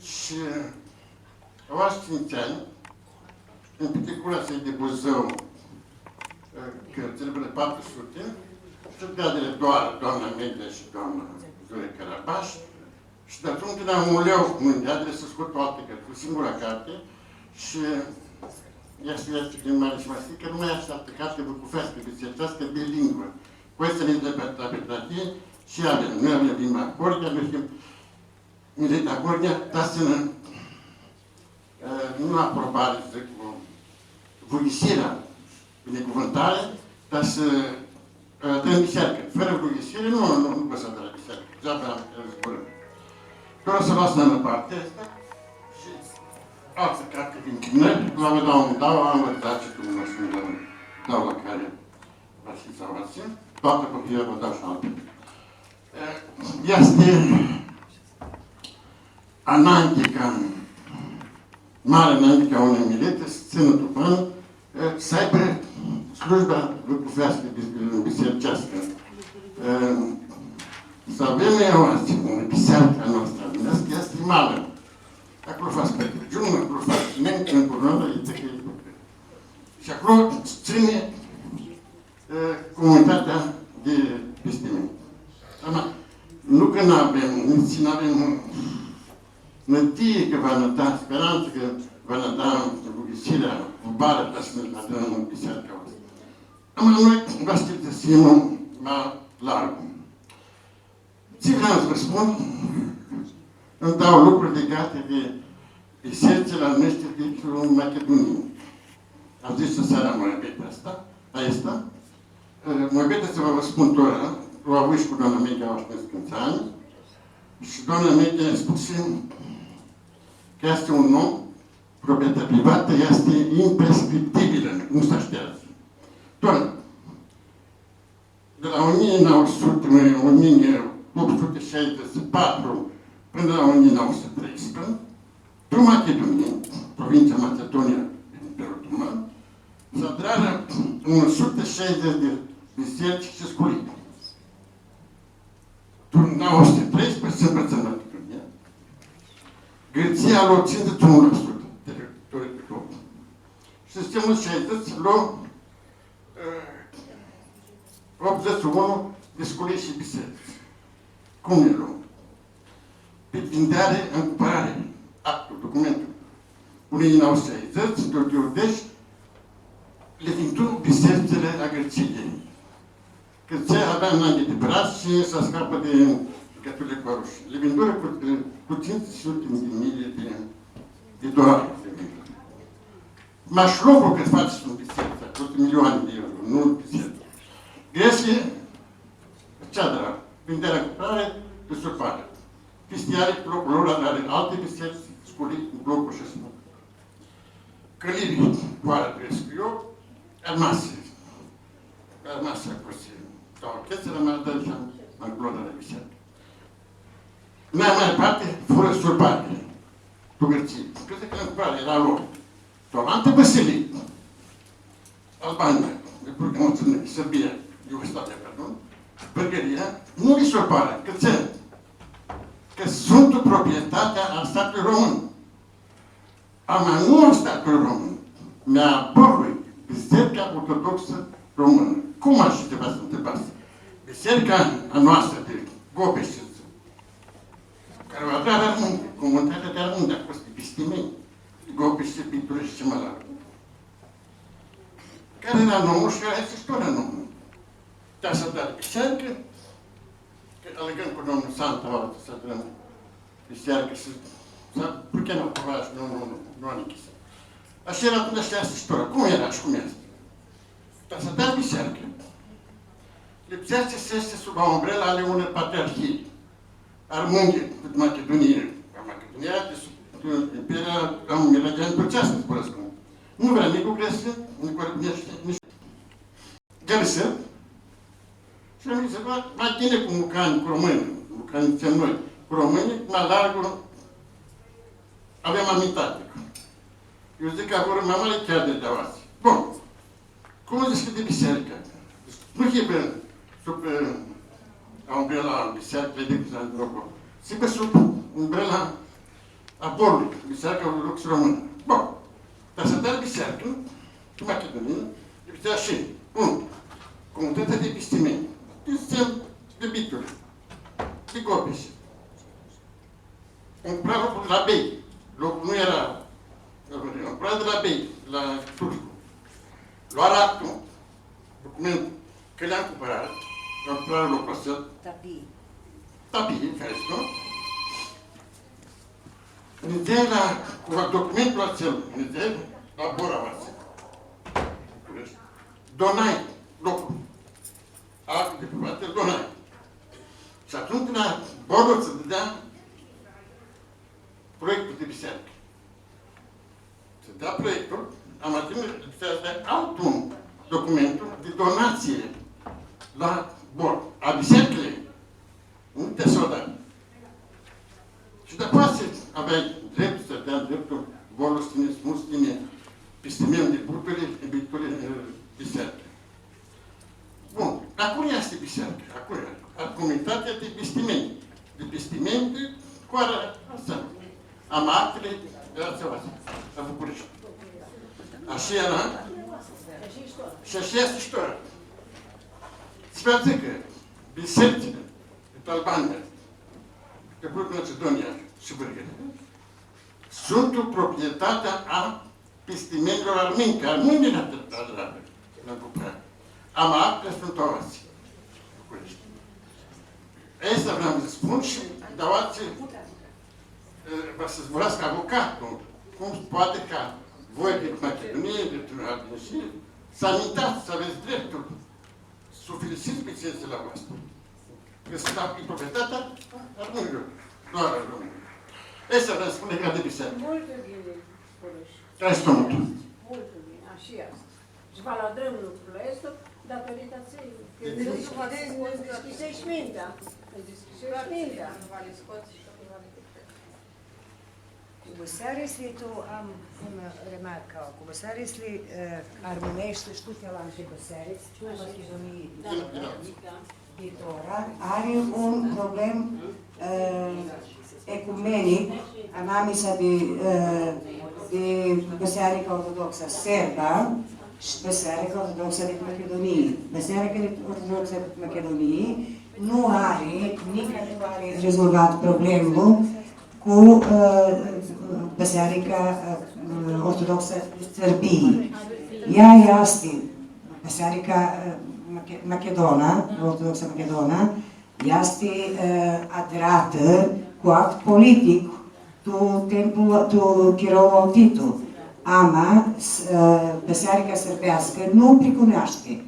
Shi aoa tsintsi anj, tu piticula atsea di Buzãu, cã tsãn vãrã patru suti, shi deadirã doarã doamna Medea shi doamna Zoe Carabash, shi di atumtsea cãndu am muleu mãndeadirã s-scotu altã carti, cu singura carti, shi easti, easti di mari simasii, cã nu ma easti altã carti vucufeascã, bisertseascã, bilingvã. Cu aestã nã depirtãm shi avem, noi avem limba Corghea, noi shtim Mileta Corghea, ta s-nã, e, nu aprobari, dzãc, vughisirea, binecuvântare, ta s-, e, dãm bisearicã. Fãrã vughisirea, nu, nu, nu pots s-adari bisearicã. Degeaba zburãm. Tora s-u loats la unã parti aestã shi altã carti di ncljinãri, va vã dau, dau, am vãrã dzatsi, cum nu shtiu, dau la cari va s-hits aoatsi, toatã cu hãrlia vã dau shi altã. E, easti ananghi ca, mari ananghi ca unã mileti s-tsãnã tu banã, e, s-aibã slujba vucufeascã, bis-, bisertseascã. E, s-avem noi aoatsi unã bisearicã a noastrã armãneascã, easti malã. Aclo fats pi Crãciun, aclo fats Nemtsã, ãn Curnada, e, shi aclo tsãni e, comunitatea di pisti mini. Ama, nu cã n-avem, nitsi n-avem nãdii cã va nã da, sperantsã cã va nã da vughisirea Vara, ca s-nã adrãm bisearca aoatsi. Ama noi va s-chirtisim ma largu. Tsi vream s-vã spun, ãnj dau lucruri ligati di bisericili a noastri di Machidunii. Am dzãs seara muabetea aestã, aestã. Muabetea tsi va vã spun tora, u avui shi cu doamna Meche aoa shi niscãntsã anj, shi doamna Meche spusi cã easti un om, proprietatea privatã easti imprescriptibilã, nu s-ashteardzi. Doamna, di la unã njilji nauã suti, unã njilji optu suti shaidzãts shi patru pãnã la unã njilji nauã suti treisprãdzatsi, tu Machidunii, provincia Machidunia, Imperiul Otoman, s-adrarã unã sutã shaidzãts di biserci shi sculii. Tu nauã suti treisprãdzatsi, Machidunii, Gãrtsia lo tsindzãts shi unu la sutã teritoriul di loc. Shi sistemul shaidzãts lo, ã, optzeci și unu di sculii shi biserci. Cum e lo? Pi vindeari, ãncumpãrari, actul, documentul. Unã njilji nauã suti shaidzãts, di, di, deci, li vindu bisericili a Gãrtsiljei. Cã tsi avea ananghi di bratsã shi s-ascapã di ligãturli cu arushi. Li vindurã cu, cu tsindzãts shi unu di njilji di, di dolari. Mash lucru cã fatsi un bisericã, costă milioane di euro, nu bisericã. Gãrtsia, tsi adrã, vindeari, ãncumpãrari, di surpari. Pisti ari, loclu lor, ari alti biserici, sculii, loclu shi spun. Cãliri, cu ari, criscu eu, armasi. Armasi aclo, dau chestii, la mea, dau, ma nclo di bisericã. Nai ma parti, furã surpari, tu Gãrtsii. Cred cã ãncumpãrari, eara lor. Tu alantã vãsilii, Albania, Republica Machidunia, Serbia, Iugoslavia, pardon, Bulgaria, nu li surpari, cã tsi, cã suntu proprietatea a statului român. Ama nu a statului român, ma a borlui, Biserica Ortodoxã Românã. Cum ashi tsiva s-nã ntribats? Biserica a noastrã di Gobești, cari u adrarã armãnjlji, comunitatea di armãnj di aclo, di Pistimeni, Gobești, Bituli shi tsi ma largu. Cari eara nomlu shi cari easti tora nomlu? Ti s-adarã bisearicã, cã alãgãm cu domnul Santa, ora s-adrãm bisearicã, s-, s-, purchea nu, nu, nu, nu, nu anichisem. Ashi eara atumtsea shi tora. Cum eara shi cum easti? Ti s-adarã bisearicã, lipsea s-eshti sub umbrela ali unei patriarhii. Armãnjlji, di Machidunii, Machidunia, di sub, di Imperia, am, Imperia Turceascã, zburãscu. Nu vrea nici cu Gãrtsia, nici cu Armãnjlji, nici Gãrtsia. Shi mi se pari, ma ghini cu mucanj, cu romãnj, mucanj dzãtsem noi, cu romãnj, ma largu, avem amintati. Eu dzãc cã vor ma mari chiar di aoatsi. Bun. Cum dzãtsi di bisearicã? Nu hibã sub, ã, umbrela bisearicã, di la loclu. S-hibã sub umbrela a borlui, Bisearica Ortodoxã Românã. Bun. Dar s-adarã bisearicã, tu Machidunii, lipsea shi, un, comunitatea di Pistimeni, di Sem, di Bituli, di Gobești. Ãncumpãrarã loclu di la bei. Loclu nu eara, ãncumpãrarã di la bei, la Turcu. Loarã actul, documentul, cã li ãncumpãrarã, ãncumpãrarã loclu atsel. Tapii. Tapii, cari easti, nu? Nidzeai la, cu documentul atsel, nidzeai la Bora atsel. Donai loclu. Actul di proprietate, donai. Shi atumtsea, borlu tsã dãdea proiectul di bisearicã. Tsã dãdea proiectul, ama tini lipsea s-dai altu documentu di donatsii la bor. A bisearicãljei, nu ti s-u da. Shi dapoaia aveai dreptul, tsã dãdea dreptul, borlu s-tsãni, nu s-tsãni, Pistimeni di Buturi, Bituli, ã, bisearicã. Bun, a cui easti bisearicã? A cui? A comunitatea di Pistimeni. Di Pistimeni, di Coara, atsea. Ama actili eara atsea, la Bucureshti. Ashi eara? Shi ashi easti shi tora. S-va dzãcã cã bisericili di Albania, Republica Machidunia shi Bulgaria suntu proprietatea a Pistimenjlor armãnj, cã armãnjlji nã adrarã, nã adrarã. Ama actili suntu aoatsi, Bucureshti. Aestã vream s-spun shi di aoatsi, e, va s-zburascã avocatlu, cum s-poati ca voi di Machidunii, di Tunisia, s-amintats, s-avets dreptul s-u filisits pi tsintsãlea voastrã. Cã suntu proprietatea armãnjlor, doar a armãnjlor. Aestã vream s-spun ca di bisearicã. Multu ghini spunesh. Ca easti multu. Multu ghini, ashi easti. Shi va lu adrãm lucrul aestu, datorita tsi, cã nu va s-dishcljisesh mintea. Dishcljisesh mintea. Cu bãsearitsli, tu am unã remarcã, cu bãsearitsli, eh, armãneshti, shi tuti alanti bãsearits, tu Machidunii di tora, ari un problem, eh, ecumenic, anamisa di, eh, di Bãsearica Ortodoxã Serba shi Bãsearica Ortodoxã di Machidunii. Bãsearica Ortodoxã di Machidunii nu ari, nica nu ari rezolvat problemlu cu, eh, Bãsearica, eh, Ortodoxã di Sãrbii. Ea easti Bãsearica, eh, Mache-, Machidonã, Ortodoxã Machidonã, easti, eh, adratã cu act politic tu timpul, tu chirolu al Titu. Ama, s-, eh, Bãsearica Sãrbeascã nu pricunoashti,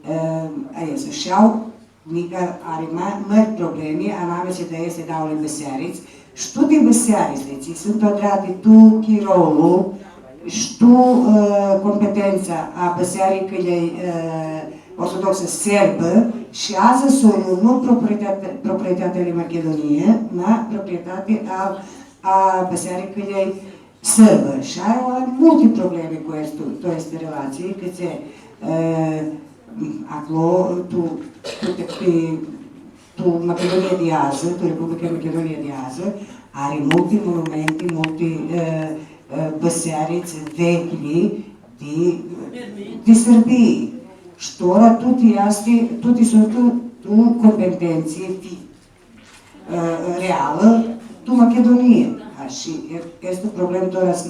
eh, aestã. Shi au Nica ari ma-, mãri problemi anamisa di aesti dauli bãsearits, shi tuti bãsearitsli tsi suntu adrati tu chirolu, shi tu, eh, competentsa a bãsearicãljei, eh, ortodoxã serbã, shi adzã suntu nu proprietati, proprietati ali Machidunii, ma proprietati a, a bãsearicãljei Sãrbã. Shi ari multi problemi cu aestu, cu aestã relatsii, cã tsi, eh, aclo, tu, tu, tu, tu Machidunia di Adzã, tu Republica Machidunia di Adzã, ari multi monumenti, multi, eh, eh, bãsearits veclji di, di Sãrbii. Shi tora tuti easti, tuti suntu tu, tu competentsã fi-, eh, realã tu Machidunii. A, shi e-, easti un problem tora s-,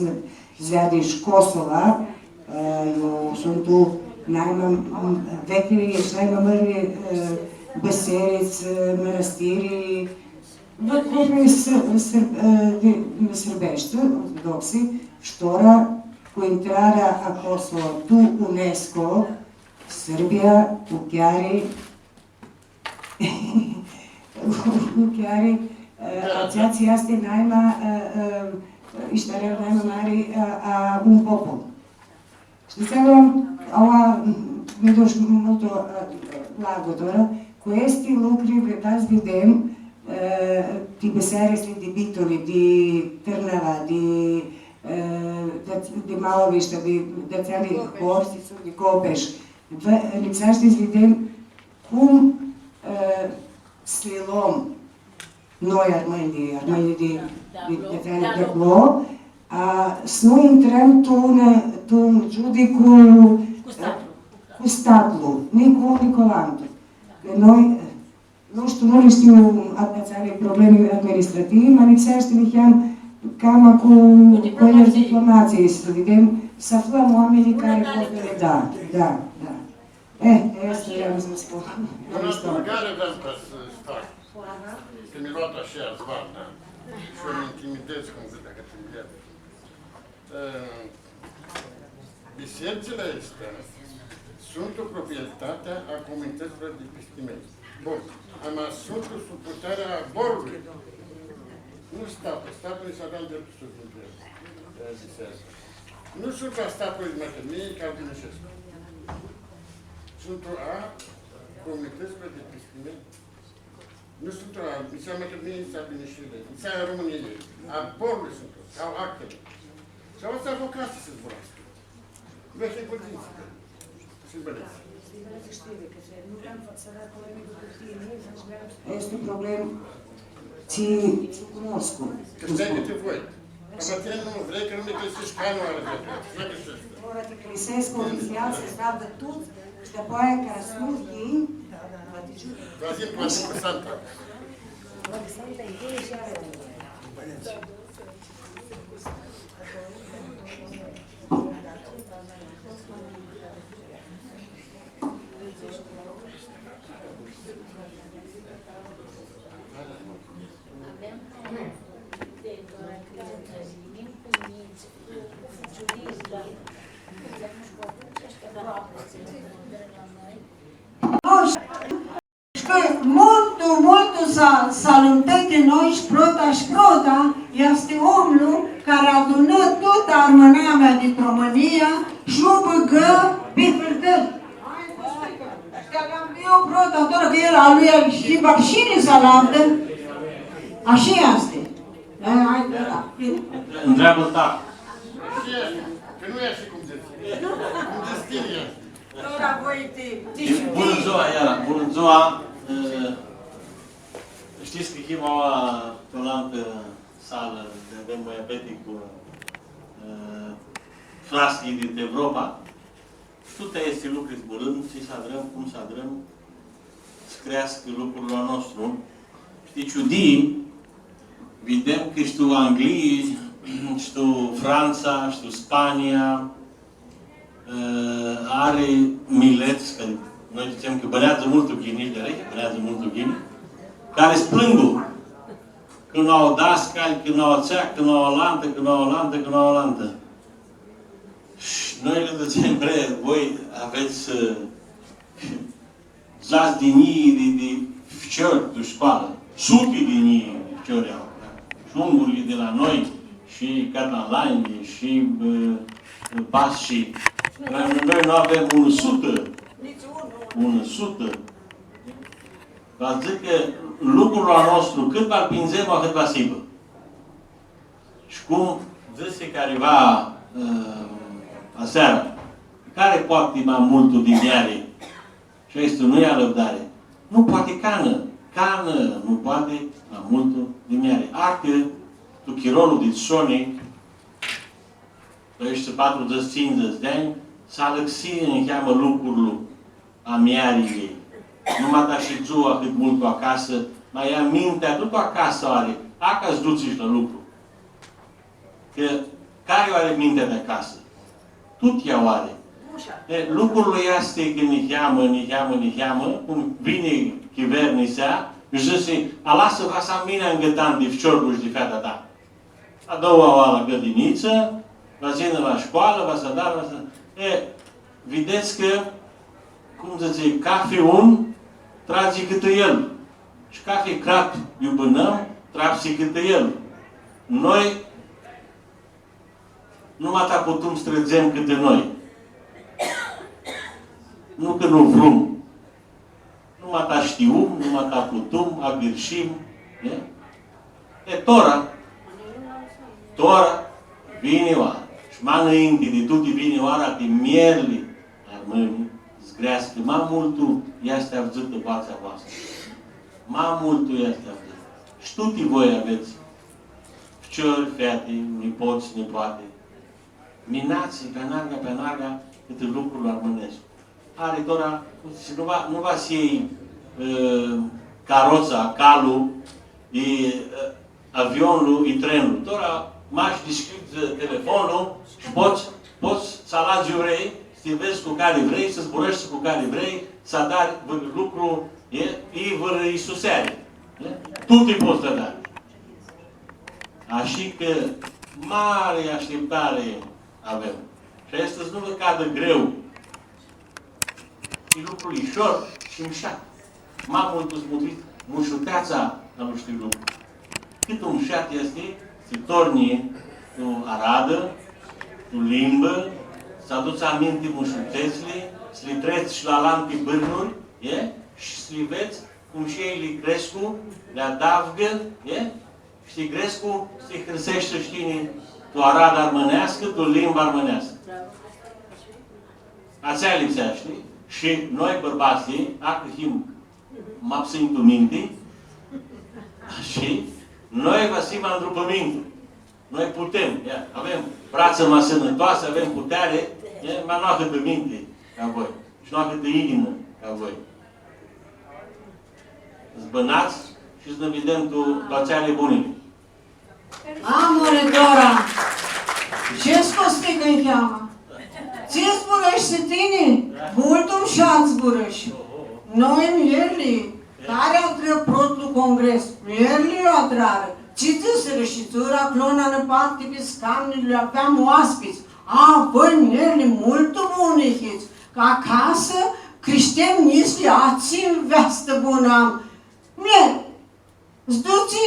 s-veadi shi Kosova, eh, iu suntu naima, m-, veclji shi naima mãri, eh, bãserits, eh, mãnãstiri, veclji s-, s-, eh, di, sãrbeshti, ortodoxi, shi tora cu intrarea a Kosova tu UNESCO, Sãrbia u cheari Chiar, eh, atsea tsi easti naima, eh, eh, ishtarea naima mari, eh, a un popul. Shtii, aua, aua, mi dush multu, eh, largu tora, cu aesti lucri, da, s-videm, eh, ti bãsearitsli di Bituli, di Tãrnava, di, eh, di, di Malovishta, di, di atseali hori, di Copesh. Vã, lipseashti s-videm cum, eh, s-li lom noi armãnjlji, armãnjlji di, di, di, di aclo, a, s-nu intrãm tu un, tu un giudicu, cu statlu, ni cu un, ni cu alantu. Cã noi, eh, nu shtiu, nu li shtiu a-, atseali problemi administrativi, ma lipseashti niheam cama cu, cu diplomatsii, s-videm, s-aflãm oaminjlji cari pot s-li da, da, da. Eh, aestã vream s-spun. Unã adãugari vream ca s-fac. Cã mi loat ashi azvarna. Shi eu mi intimidez, cum dzãc, dacã ti intimidez. Eh, bisericili aesti suntu proprietatea a comunitãtslor di pistimenj. Bun, ama suntu sub putearea a borlui. Nu statlu, statlu nu-i s-avea dreptul s-vindu, eh, bisearicã. Nu suntu a statlui Machidunia, ca Duminicescu. Suntu a comunitãtslor di pistimenj. Nu suntu a, nitsi a Machidunia, nitsi a Duminicescu, nitsi a Romãniei. A borlui suntu, ca actili. Shi aoatsi avocatslji s-zburascã. Vechi pãrintsã. Easti un problem tsi, tsi cunoscu. Cã stai cãtã voi. Ama tini nu vrei, cã nu mi cãlisescu, cã nu ari dreptul. Tora ti cãlisescu oficial, s-avdã tut, shi dapoaia ca s-nu yini, va ti giu. Va yini, va yini cu Santa. Va ti Santa, e bine shi ari. Bine. Shi cã multu, multu s-, s-alumtã ti noi shi prota shi prota easti omlu cari adunã tutã armãnamea di Romãnia shi u bãgã pi hãrtã. Shi cã aveam eu prota, tora cã el a lui shi va shi s-alavdã. Ashi easti. Da, hai, da, da. Ntreabã-l tati. Cã nu e ashi cum dzãts. Cum dzãts tini, e. Tora voi ti, ti... Bunã dzua, iara, bunã dzua. Ã, shtits cã him aua tu alantã salã, di avem muabeti cu, ã, fratslji dit Evropa. Tuti aesti lucri zburãm, tsi s-adrãm, cum s-adrãm, s-creascã lucrul a nostru. Shi ti ciudii, videm cã shi tu Anglii, shi tu Frantsa, shi tu Spania, ã, ari milets, cã noi dzãtsem cã bãneadzã multu ghini, di ashi, bãneadzã multu ghini, cari s-plãngu cã nu au dascalj, cã nu au atsea, cã nu au alantã, cã nu au alantã, cã nu au alantã. Shi noi lã dzãtsem, bre, voi avets, ã, dzãts di njilji di, di ficiori tu scoalã, suti di njilji di ficiori au, da? Shi ungurlji di la noi, shi catalanjlji, shi, ã, basclji. Noi, noi nu avem unã sutã, unã sutã. Va dzãc cã lucrul a nostru, cãt va-l pindzem, ahãt va s-hibã. Shi cum dzãsi cariva, ã, asearã, cari poati ma multu di mljari? Shi aestã nu e alãvdari. Nu poati canã, canã nu poati ma multu di mljari. Arti, tu chirolu di soni, tu aeshti patrudzãts, tsindzãts di anj, s-alãxi niheamã lucrul a mljariljei. Nu ma ta shidzu ahãt multu acasã, ma ea mintea, tut acasã ari, aca s-dutsi shi la lucru. Cã cari u ari mintea di acasã? Tut ea u ari. E, lucrul easti cã niheamã, niheamã, niheamã, cum vini chivernisea, shi dzãtsi, alasã, va s-am mini angãtan di ficiorlu shi di feata ta. A daua oarã la grãdinitsã, va s-yinã la scoalã, va s-adarã, va s-, e, videts cã, cum dzãtsi, cafi un tradzi cãtã el. Shi cafi crat iu bãnãm, trapsi cãtã el. Noi nu ma ta putum s-tradzem cãtã noi. Nu cã nu vrum. Nu ma ta shtium, nu ma ta putum, agãrshim, e? E, tora, tora, vini oara. Shi ma nãinti di tuti vini oara ti mljerli armãni, s-greascã, ma multu easti avdzãtã boatsea voastrã. Ma multu easti avdzãtã. Shi tuti voi avets ficiori, feati, nipots, nipoati. Minats, pi anarga, pi anarga, cãtã lucrul armãnescu. Ari tora, shi nu va, nu va s-ljei, ã, carotsa, calu, i, ã, avionlu, i trenlu. Tora mash dishcljidz, ã, telefonlu shi pots, pots s-aladz iu vrei, s-ti vedz cu cari vrei, s-zburãshti cu cari vrei, s-adari vãrã lucru, e, i vãrã isuseari, e? Tuti pots s-adari. Ashi cã mari ashtiptari avem. Shi aestã s-nu vã cadã greu. E lucru lishor shi mushat. Ma multu s-mutrit mushuteatsa a aishtui lucru. Cãt mushat easti s-ti tornji tu aradã, tu limbã, s-aduts aminti mushutetsli, s-li trets shi la alanti bãrnuri, e? Shi s-li vedz cum shi elj li crescu, li adavgã, e? Shi crescu, s-ti hãrseshti shi tini tu arada armãneascã, tu limba armãneascã. Atsea lipseashti, shi noi, bãrbatslji, acã him ma psãnj tu minti, shi noi va s-him andrupãmintu. Noi putem, ia, avem bratsã ma sãnãtoasã, avem puteari, e, ma nu ahãtã minti ca voi. Shi nu ahãtã inimã ca voi. S-bãnats shi s-nã videm tu, tu atseali bunili. Amore, tora, shi scosti cã ncheamã. Tsi zburãshi tini? Multu mushat zburãshi. Noi, mljerli, cari adrã protlu congres, mljerli lu adrarã. Tsi dzãsirã? Shidurã aclo nã parti pi scamni, aveam oaspits. A, voi, mljerli, multu buni hits. Acasã, crishtem njitslji, atsi nveastã bunã am. Mie, s-dutsi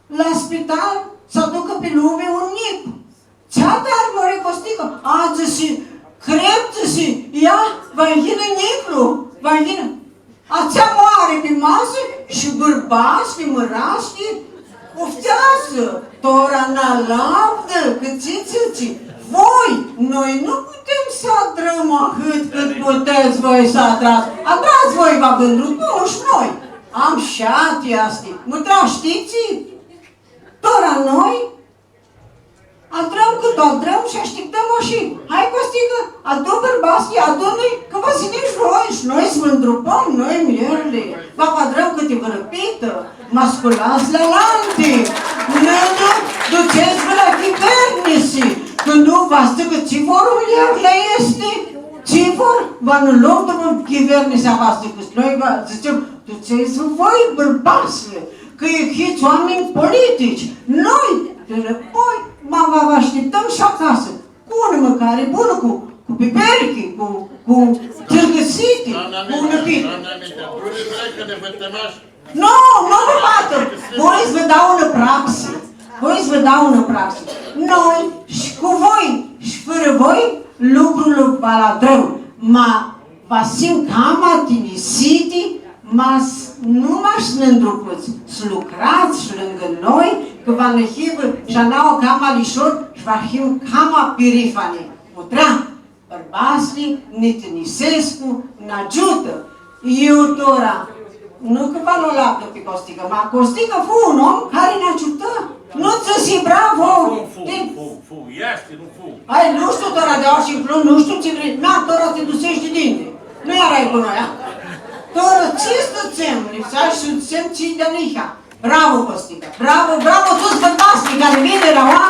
la spital, s-aducã pi lumi un njic. Tsi adari, more Costicã? A, dzãsi, crep, dzãsi, ia, va yinã njiclu, va yinã. Atsea moari pi masã shi bãrbatslji, mãratslji, ufteadzã, tora nã alavdã, cã tsi, tsi, tsi, voi, noi nu putem s-adrãm ahãt cãt putets voi s-adrats. Adrats voi, va vã ndrupãm shi noi. Am shati asti. Mutrea, shtits? Tora noi adrãm cãt u adrãm shi ashtiptãm ashi. Hai, Costicã, adu bãrbatslji, adu-nj, cã va s-yinã shi voi, shi noi s-vã ndrupãm, noi, muljerli. Va vã adrãm cãti vãrã pitã, ma sculats la alanti. Nu, nu, dutsets-vã la chivernisi, cã nu va s-dzãcã, tsi vor muljerli aesti, tsi vor, va nã lom dupã chivernisi, va s-dzãcã, noi va dzãtsem, dutsets-vã voi, bãrbatslji, cã hits oaminj politici. Noi, di nãpoi, ma va vã ashtiptãm shi acasã. Cu unã mãcari bunã, cu, cu piperichi, cu, cu tãrgãsiti, cu unã pi-, nu, nu vã batã! Voi s-vã dau unã praxi. Voi s-vã dau unã praxi. Noi, shi cu voi, shi fãrã voi, lucrul va lu adrãm. Ma va s-him cama tinisiti, ma s-, nu mash s-nã ndrupãts, s-lucrats shi lãngã noi, cã va nã hibã shi a nauã cama lishor shi va him cama pirifani. Mutrea, bãrbatslji nã tinisescu, nã agiutã. Iu tora, nu cã va lu alavdã pi Costicã, ma Costicã fu un om cari nã agiutã. Nu dzãsi bravo! Fu, fu, fu, fu, easti, nu fu. Ai, nu shtiu, tora di aoa shi nclo, nu shtiu tsi vrei. Na, tora ti duseshti di dinti. Nu earai cu noi, a? Tora tsi s-dzãtsem, lipsea s-dzãtsem tsi di-a nihea. Bravo, Costicã! Bravo, bravo, tuts bãrbatslji cari vinirã aua,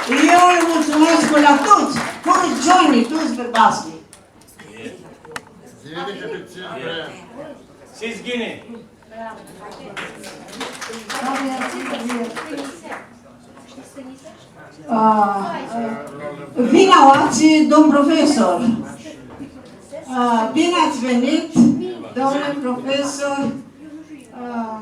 eu lã multsumescu la tuts, cu rãgioni, tuts bãrbatslji. Sizghini! A, vini aoatsi, domn profesor. A, bine ați venit, domnule profesor. A,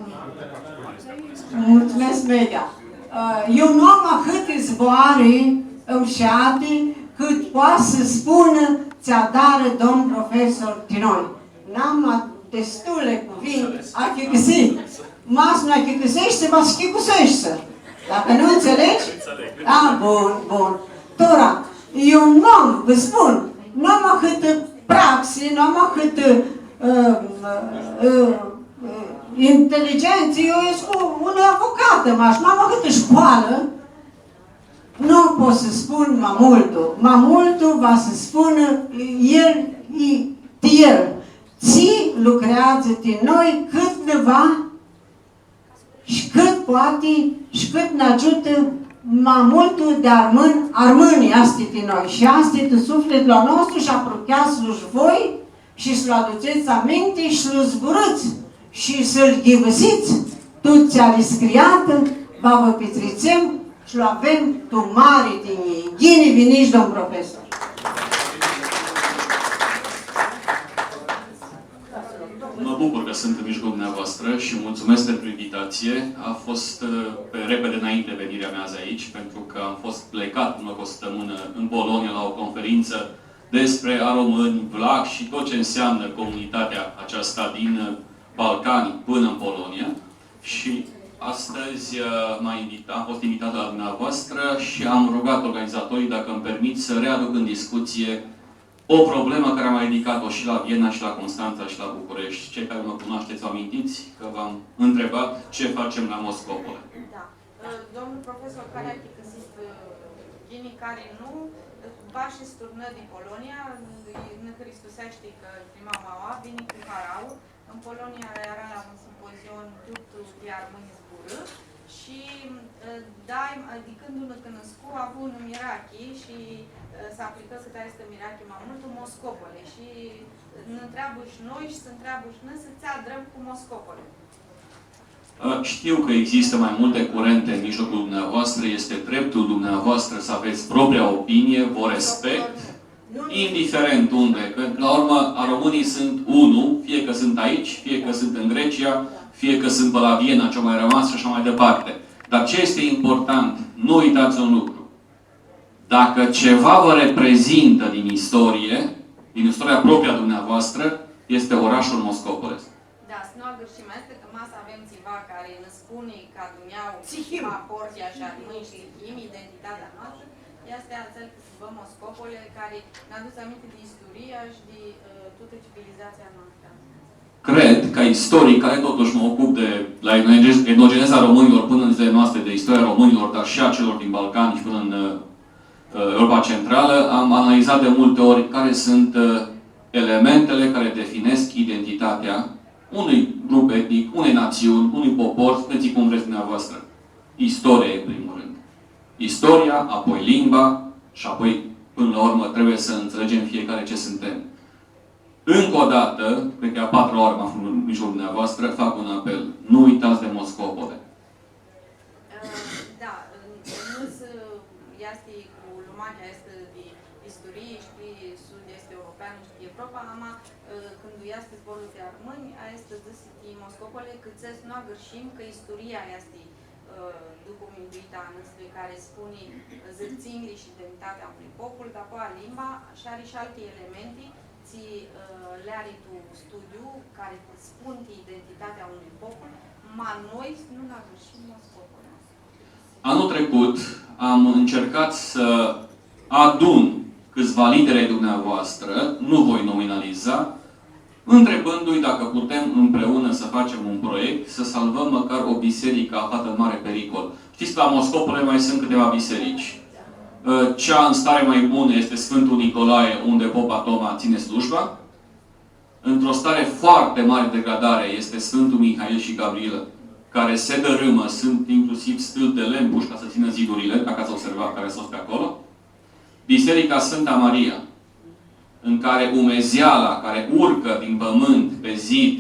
mulțumesc, Media. A, eu nu am ahãti zboarã mshati cãt poati s-spunã tsi adarã domn profesor ti noi. N-am destule cuvinti, achicãsii. Ma s-nu achicãseshti, va s-achicãseshti. Dacã nu înțelegi? Înțeleg. A, bun, bun. Tora, eu nu am, vă spun, nu am ahãtã praxi, nu am ahãtã, ã, ã, ã, inteligență. Eu escu unã avocatã, mash nu am ahãtã scoalã. Nu pot s-spun ma multu. Ma multu va s-spunã el, i, ti el. Tsi lucreadzã ti noi, cãt nã va, shi cãt poati, shi cãt nã agiutã ma multu di armãn, armãnj easti ti noi. Shi easti tu suflitlu a nostru shi aprucheats-lu sh-voi, shi s-lu adutsets aminti shi s-lu zburãts shi s-lu ghivãsits, tuts tsi ari scriatã, va vã pitritsem shi lu avem tu mari tinjii. Ghini vinits, domn profesor! Mă bucur că sunt în mijlocul dumneavoastră și mulțumesc pentru invitație. A fost, uh, pe repede înainte venirea mea azi aici, pentru că am fost plecat în loc o săptămână în Polonia la o conferință despre aromâni, vlahi și tot ce înseamnă comunitatea aceasta din, uh, Balcani până în Polonia. Și astăzi, uh, m-a invita-, am fost invitat la dumneavoastră și am rugat organizatorii, dacă îmi permit să readuc în discuție o problemă care am mai ridicat-o și la Viena, și la Constanța, și la București. Cei care mă cunoașteți, vă amintiți că v-am întrebat ce facem la Moscopole. Da. Domnul profesor, cari achicãsit, ghini, cari nu, va shi s-turnã di Polonia, nã hãristuseashti cã prima oarã vini cu harauã. În Polonia eara la un simpozion tut di armãnj zburã shi, ã, daim, ã, di cãndu nã cunuscu, avu unã mirachi shi, ã, s-aplicã cãtã aestã mirachi ma multu Moscopole shi nã ntreabã shi noi shi s-ntreabã shi noi s-tsi adrãm cu Moscopole. Ă, știu că există mai multe curente în mijlocul dumneavoastră, este dreptul dumneavoastră să aveți propria opinie, vă respect. Indiferent unde, că, la urmă, aromânii sunt unu, fie că sunt aici, fie că sunt în Grecia, fie că sunt pe la Viena, ce-a mai rămas și așa mai departe. Dar ce este important, nu uitați un lucru. Dacă ceva vă reprezintă din istorie, din istoria propria a dumneavoastră, este orașul Moscopolis. Da, s-nu agãrshim, aestã cã ma s-avem tsiva cari nã spuni cã adunjau Sihim. Aportea shi armãnj shi Sihim, identitatea noastrã, easti atsel cã s-bã Moscopole, cari nã adusi aminti di isturia shi di, ã, tutã civilizația noastră. Cred, ca istoric, care totuși mă ocup de la etnoge-, etnogeneza românilor până în zilele noastre, de istoria românilor, dar și a celor din Balcani și până în, ă, Europa Centrală, am analizat de multe ori care sunt, ă, elementele care definesc identitatea unui grup etnic, unei națiuni, unui popor, spuneți cum vreți dumneavoastră. Istoria e în primul rând. Istoria, apoi limba și apoi, până la urmă, trebuie să înțelegem fiecare ce suntem. Încă o dată, cred că e a patra oară mă aflu în mijlocul dumneavoastră, fac un apel. Nu uitați de Moscopole. Ã, da, ã, nu s-, easti cu lumachea aestã di isturii, shtii, sud-est european, shtii, Evropa, ama, ã, cãndu easti zborlu di armãnj, aestã dzãsi ti Moscopole, cã tsi s-nu agãrshim, cã isturia easti, ã, ducuminduita a nãsli cari spuni, ã, zãrtsinjli shi identitatea a unui popul, dapoaia limba, shi ari shi alti elementi, tsi, ã, li ari tu studiu, cari spun ti identitatea a unui popul, ma noi s-nu nã agãrshim Moscopole. Anul trecut am încercat să adun câțiva lideri ai dumneavoastră, nu voi nominaliza, întrebându-i dacă putem împreună să facem un proiect, să salvăm măcar o biserică aflată în mare pericol. Știți că la Moscopole mai sunt câteva biserici. Ă, cea în stare mai bună este Sfântul Nicolae, unde Popa Toma ține slujba. Într-o stare foarte mare de degradare este Sfântul Mihail și Gabriela, care se dărâmă, sunt inclusiv stâlpi de lemn puși ca să țină zidurile, dacă ați observat, care sunt pe acolo. Biserica Sfânta Maria, în care umezeala care urcă din pământ pe zid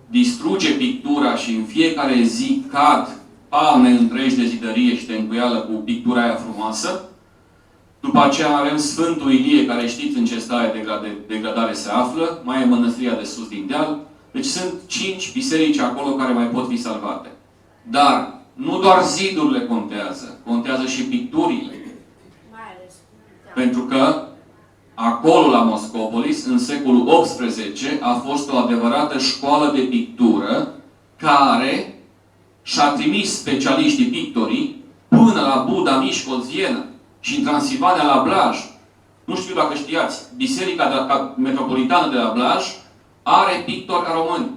distruge pictura și în fiecare zi cad palme întregi de zidărie și de încuială cu pictura aia frumoasă. După aceea avem Sfântul Ilie, care știți în ce stare de degra-, de degradare se află, mai e mănăstirea de sus din deal. Deci sunt cinci biserici acolo care mai pot fi salvate. Dar nu doar zidurile contează, contează și picturile. Mai ales, da. Pentru că acolo, la Moscopolis, în secolul optsprezece, a fost o adevărată școală de pictură care și-a trimis specialiștii, pictorii, până la Buda, Miscot, Viena și în Transilvania, la Blaj. Nu știu dacă știați, Biserica de la, Metropolitană de la Blaj are pictori aromâni.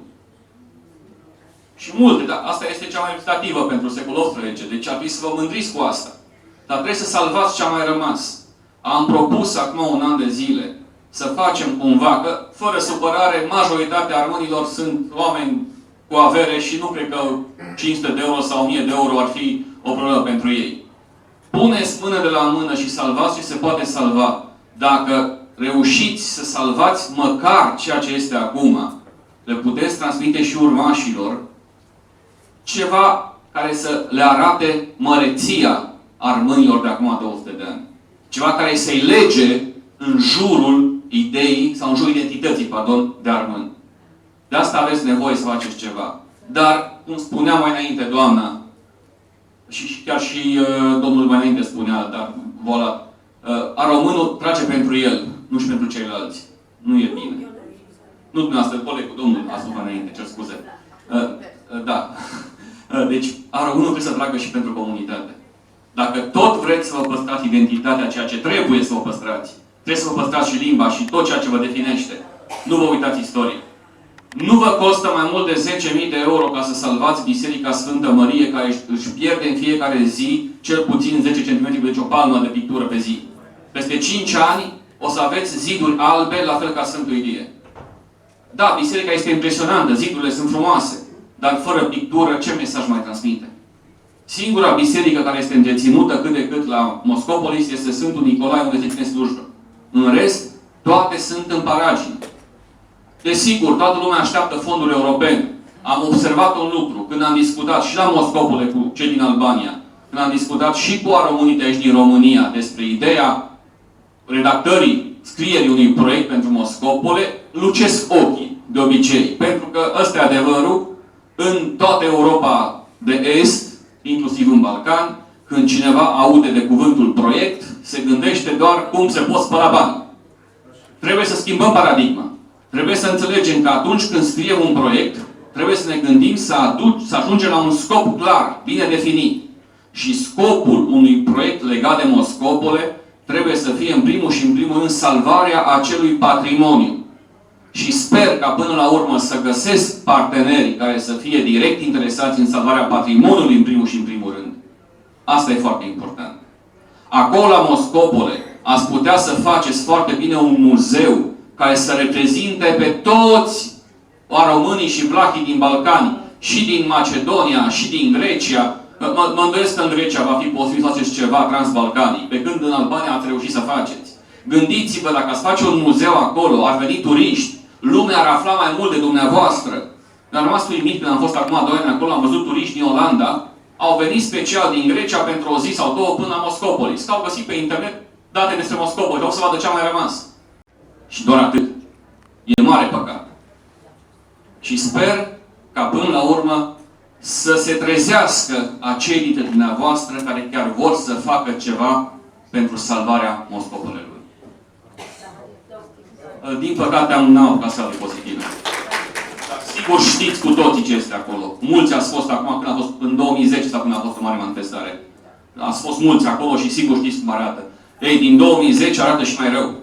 Și multe, dar asta este cea mai vizitativă pentru secolul optsprezece, deci ar trebui să vă mândriți cu asta. Dar trebuie să salvați ce a mai rămas. Am propus acum un an de zile să facem cumva, că, fără supărare, majoritatea armânilor sunt oameni cu avere și nu cred că cinci sute de euro sau o mie de euro ar fi o problemă pentru ei. Puneți mână de la mână și salvați ce se poate salva. Dacă reușiți să salvați măcar ceea ce este acum, le puteți transmite și urmașilor ceva care să le arate măreția armânilor de acum două sute de ani. Ceva care să-i lege în jurul ideii sau în jurul identității, pardon, de armâni. De asta aveți nevoie să faceți ceva. Dar, cum spunea mai înainte doamna, și, și chiar și, ă, domnul mai înainte spunea, dar, voilà, ă, aromânul trage pentru el, nu și pentru ceilalți. Nu e bine. Nu, eu nu. Nu, dumneavoastră, colegul, domnul a spus mai înainte, cer scuze. Ă, ă, da. Ă, deci, aromânul trebuie să tragă și pentru comunitate. Dacă tot vreți să vă păstrați identitatea, ceea ce trebuie să o păstrați, trebuie să vă păstrați și limba și tot ceea ce vă definește. Nu vă uitați istoria. Nu vă costă mai mult de zece mii de euro ca să salvați Biserica Sfântă Mărie, care își, își pierde în fiecare zi cel puțin zece centimetri, deci o palmă de pictură pe zi. Peste cinci ani o să aveți ziduri albe, la fel ca Sfântul Ilie. Da, biserica este impresionantă, zidurile sunt frumoase, dar fără pictură, ce mesaj mai transmite? Singura biserică care este întreținută cât de cât la Moscopolis este Sfântul Nicolae, unde se ține slujbă. În rest, toate sunt în paragine. Desigur, toată lumea așteaptă fonduri europene. Am observat un lucru, când am discutat și la Moscopole cu cei din Albania, când am discutat și cu aromânii de aici din România despre ideea redactării scrierii unui proiect pentru Moscopole, lucesc ochii, de obicei, pentru că ăsta e adevărul, în toată Europa de Est, inclusiv în Balcan, când cineva aude de cuvântul proiect, se gândește doar cum se pot spăla bani. Trebuie să schimbăm paradigma. Trebuie să înțelegem că atunci când scriem un proiect, trebuie să ne gândim să, aduc, să ajungem la un scop clar, bine definit. Și scopul unui proiect legat de Moscopole trebuie să fie, în primul și în primul rând, salvarea acelui patrimoniu. Și sper ca până la urmă să găsesc partenerii care să fie direct interesați în salvarea patrimoniului, în primul și în primul rând. Asta e foarte important. Acolo, la Moscopole, ați putea să faceți foarte bine un muzeu care să reprezinte pe toți aromânii și vlahii din Balcani, și din Macedonia, și din Grecia. Mă, mă, mă îndoiesc că în Grecia va fi posibil să faceți ceva transbalcanic, pe când în Albania ați reușit să faceți. Gândiți-vă, dacă ați face un muzeu acolo, ar veni turiști, lumea ar afla mai mult de dumneavoastră. Mi-am rămas uimit când am fost acum doi ani acolo, am văzut turiști din Olanda, au venit special din Grecia pentru o zi sau două până la Moscopolis, că au găsit pe internet date despre Moscopoli, au să vadă ce a mai rămas. Și doar atât. E mare păcat. Și sper ca până la urmă să se trezească acei dintre dumneavoastră care chiar vor să facă ceva pentru salvarea Moscopolului. Din păcate am un alt casal de pozitiv. Dar sigur știți cu toții ce este acolo. Mulți ați fost acum, când a fost în două mii zece sau când a fost o mare manifestare. Ați fost mulți acolo și sigur știți cum arată. Ei, din două mii zece arată și mai rău.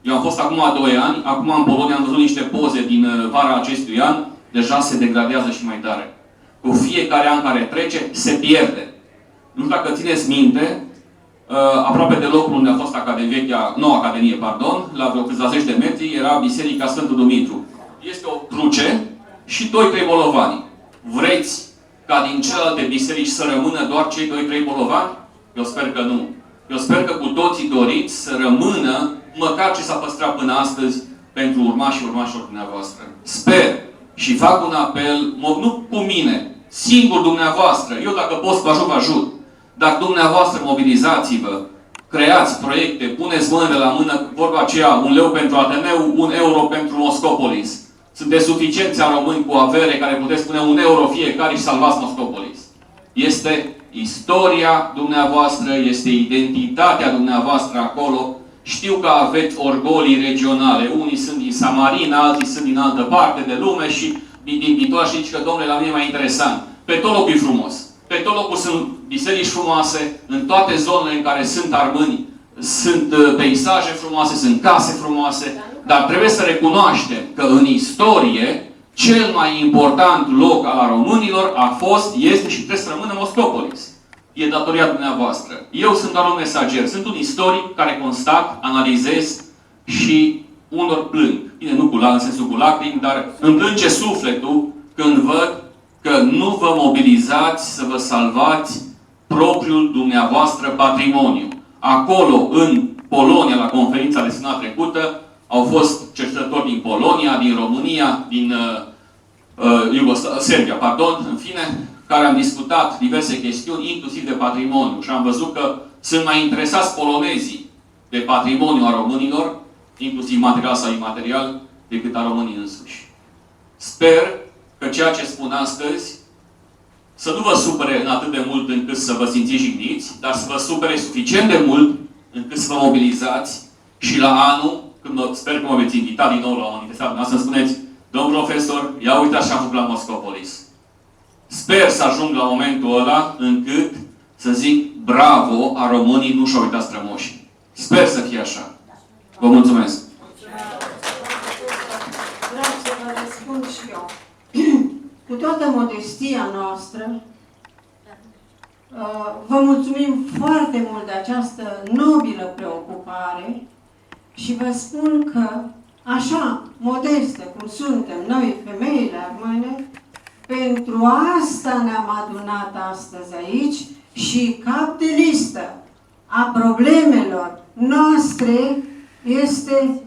Eu am fost acum doi ani, acum în Polonia am văzut niște poze din, uh, vara acestui an, deja se degradează și mai tare. Cu fiecare an care trece, se pierde. Nu știu dacă țineți minte, uh, aproape de locul unde a fost Academia, noua Academie, pardon, la vreo câțiva zeci de metri, era Biserica Sfântul Dumitru. Este o cruce și doi, trei bolovani. Vreți ca din celelalte biserici să rămână doar cei doi, trei bolovani? Eu sper că nu. Eu sper că cu toții doriți să rămână măcar ce s-a păstrat până astăzi pentru urmașii urmașilor dumneavoastră. Sper și fac un apel, mo-, nu cu mine, singur, dumneavoastră, eu, dacă pot să vă ajut, vă ajut, dar, dumneavoastră, mobilizați-vă, creați proiecte, puneți mâna la mână, vorba aceea, un leu pentru Ateneu, un euro pentru Moscopolis. Sunteți suficienți aromâni cu avere care puteți pune un euro fiecare și salvați Moscopolis. Este istoria dumneavoastră, este identitatea dumneavoastră acolo. Știu că aveți orgolii regionale. Unii sunt din Samarina, alții sunt din altă parte de lume și din, din Bitoaș, zici că, „Domnule, la mine e mai interesant.” Pe tot locul e frumos. Pe tot locul sunt biserici frumoase, în toate zonele în care sunt armâni, sunt, uh, peisaje frumoase, sunt case frumoase, dar trebuie să recunoaștem că în istorie cel mai important loc al aromânilor a fost, este și trebuie să rămână Moscopolis. E datoria dumneavoastră. Eu sunt doar un mesager, sunt un istoric care constat, analizez și unor plâng. Bine, nu cu la-, în sensul cu lacrimi, dar îmi plânge sufletul când văd că nu vă mobilizați să vă salvați propriul dumneavoastră patrimoniu. Acolo, în Polonia, la conferința de săptămâna trecută, au fost cercetători din Polonia, din România, din, uh, uh, Iugosla-, Serbia, pardon, în fine, care am discutat diverse chestiuni, inclusiv de patrimoniu. Și am văzut că sunt mai interesați polonezii de patrimoniu a românilor, inclusiv material sau imaterial, decât aromânii însuși. Sper că ceea ce spun astăzi să nu vă supere în atât de mult încât să vă simțiți jigniți, dar să vă supere suficient de mult încât să vă mobilizați și la anul, când mă, sper că mă veți invita din nou la o manifestare, să-mi spuneți: „Domn profesor, ia uite așa am făcut la Moscopolis.” Sper să ajung la momentul ăla încât să zic: „Bravo, aromânii nu și-au uitat strămoșii.” Sper să fie așa. Vă mulțumesc! Vreau să vă răspund și eu. Cu toată modestia noastră, ă, vă mulțumim foarte mult de această nobilă preocupare și vă spun că, așa, modeste cum suntem noi, femeile armâne, pentru asta ne-am adunat astăzi aici și cap de listă a problemelor noastre este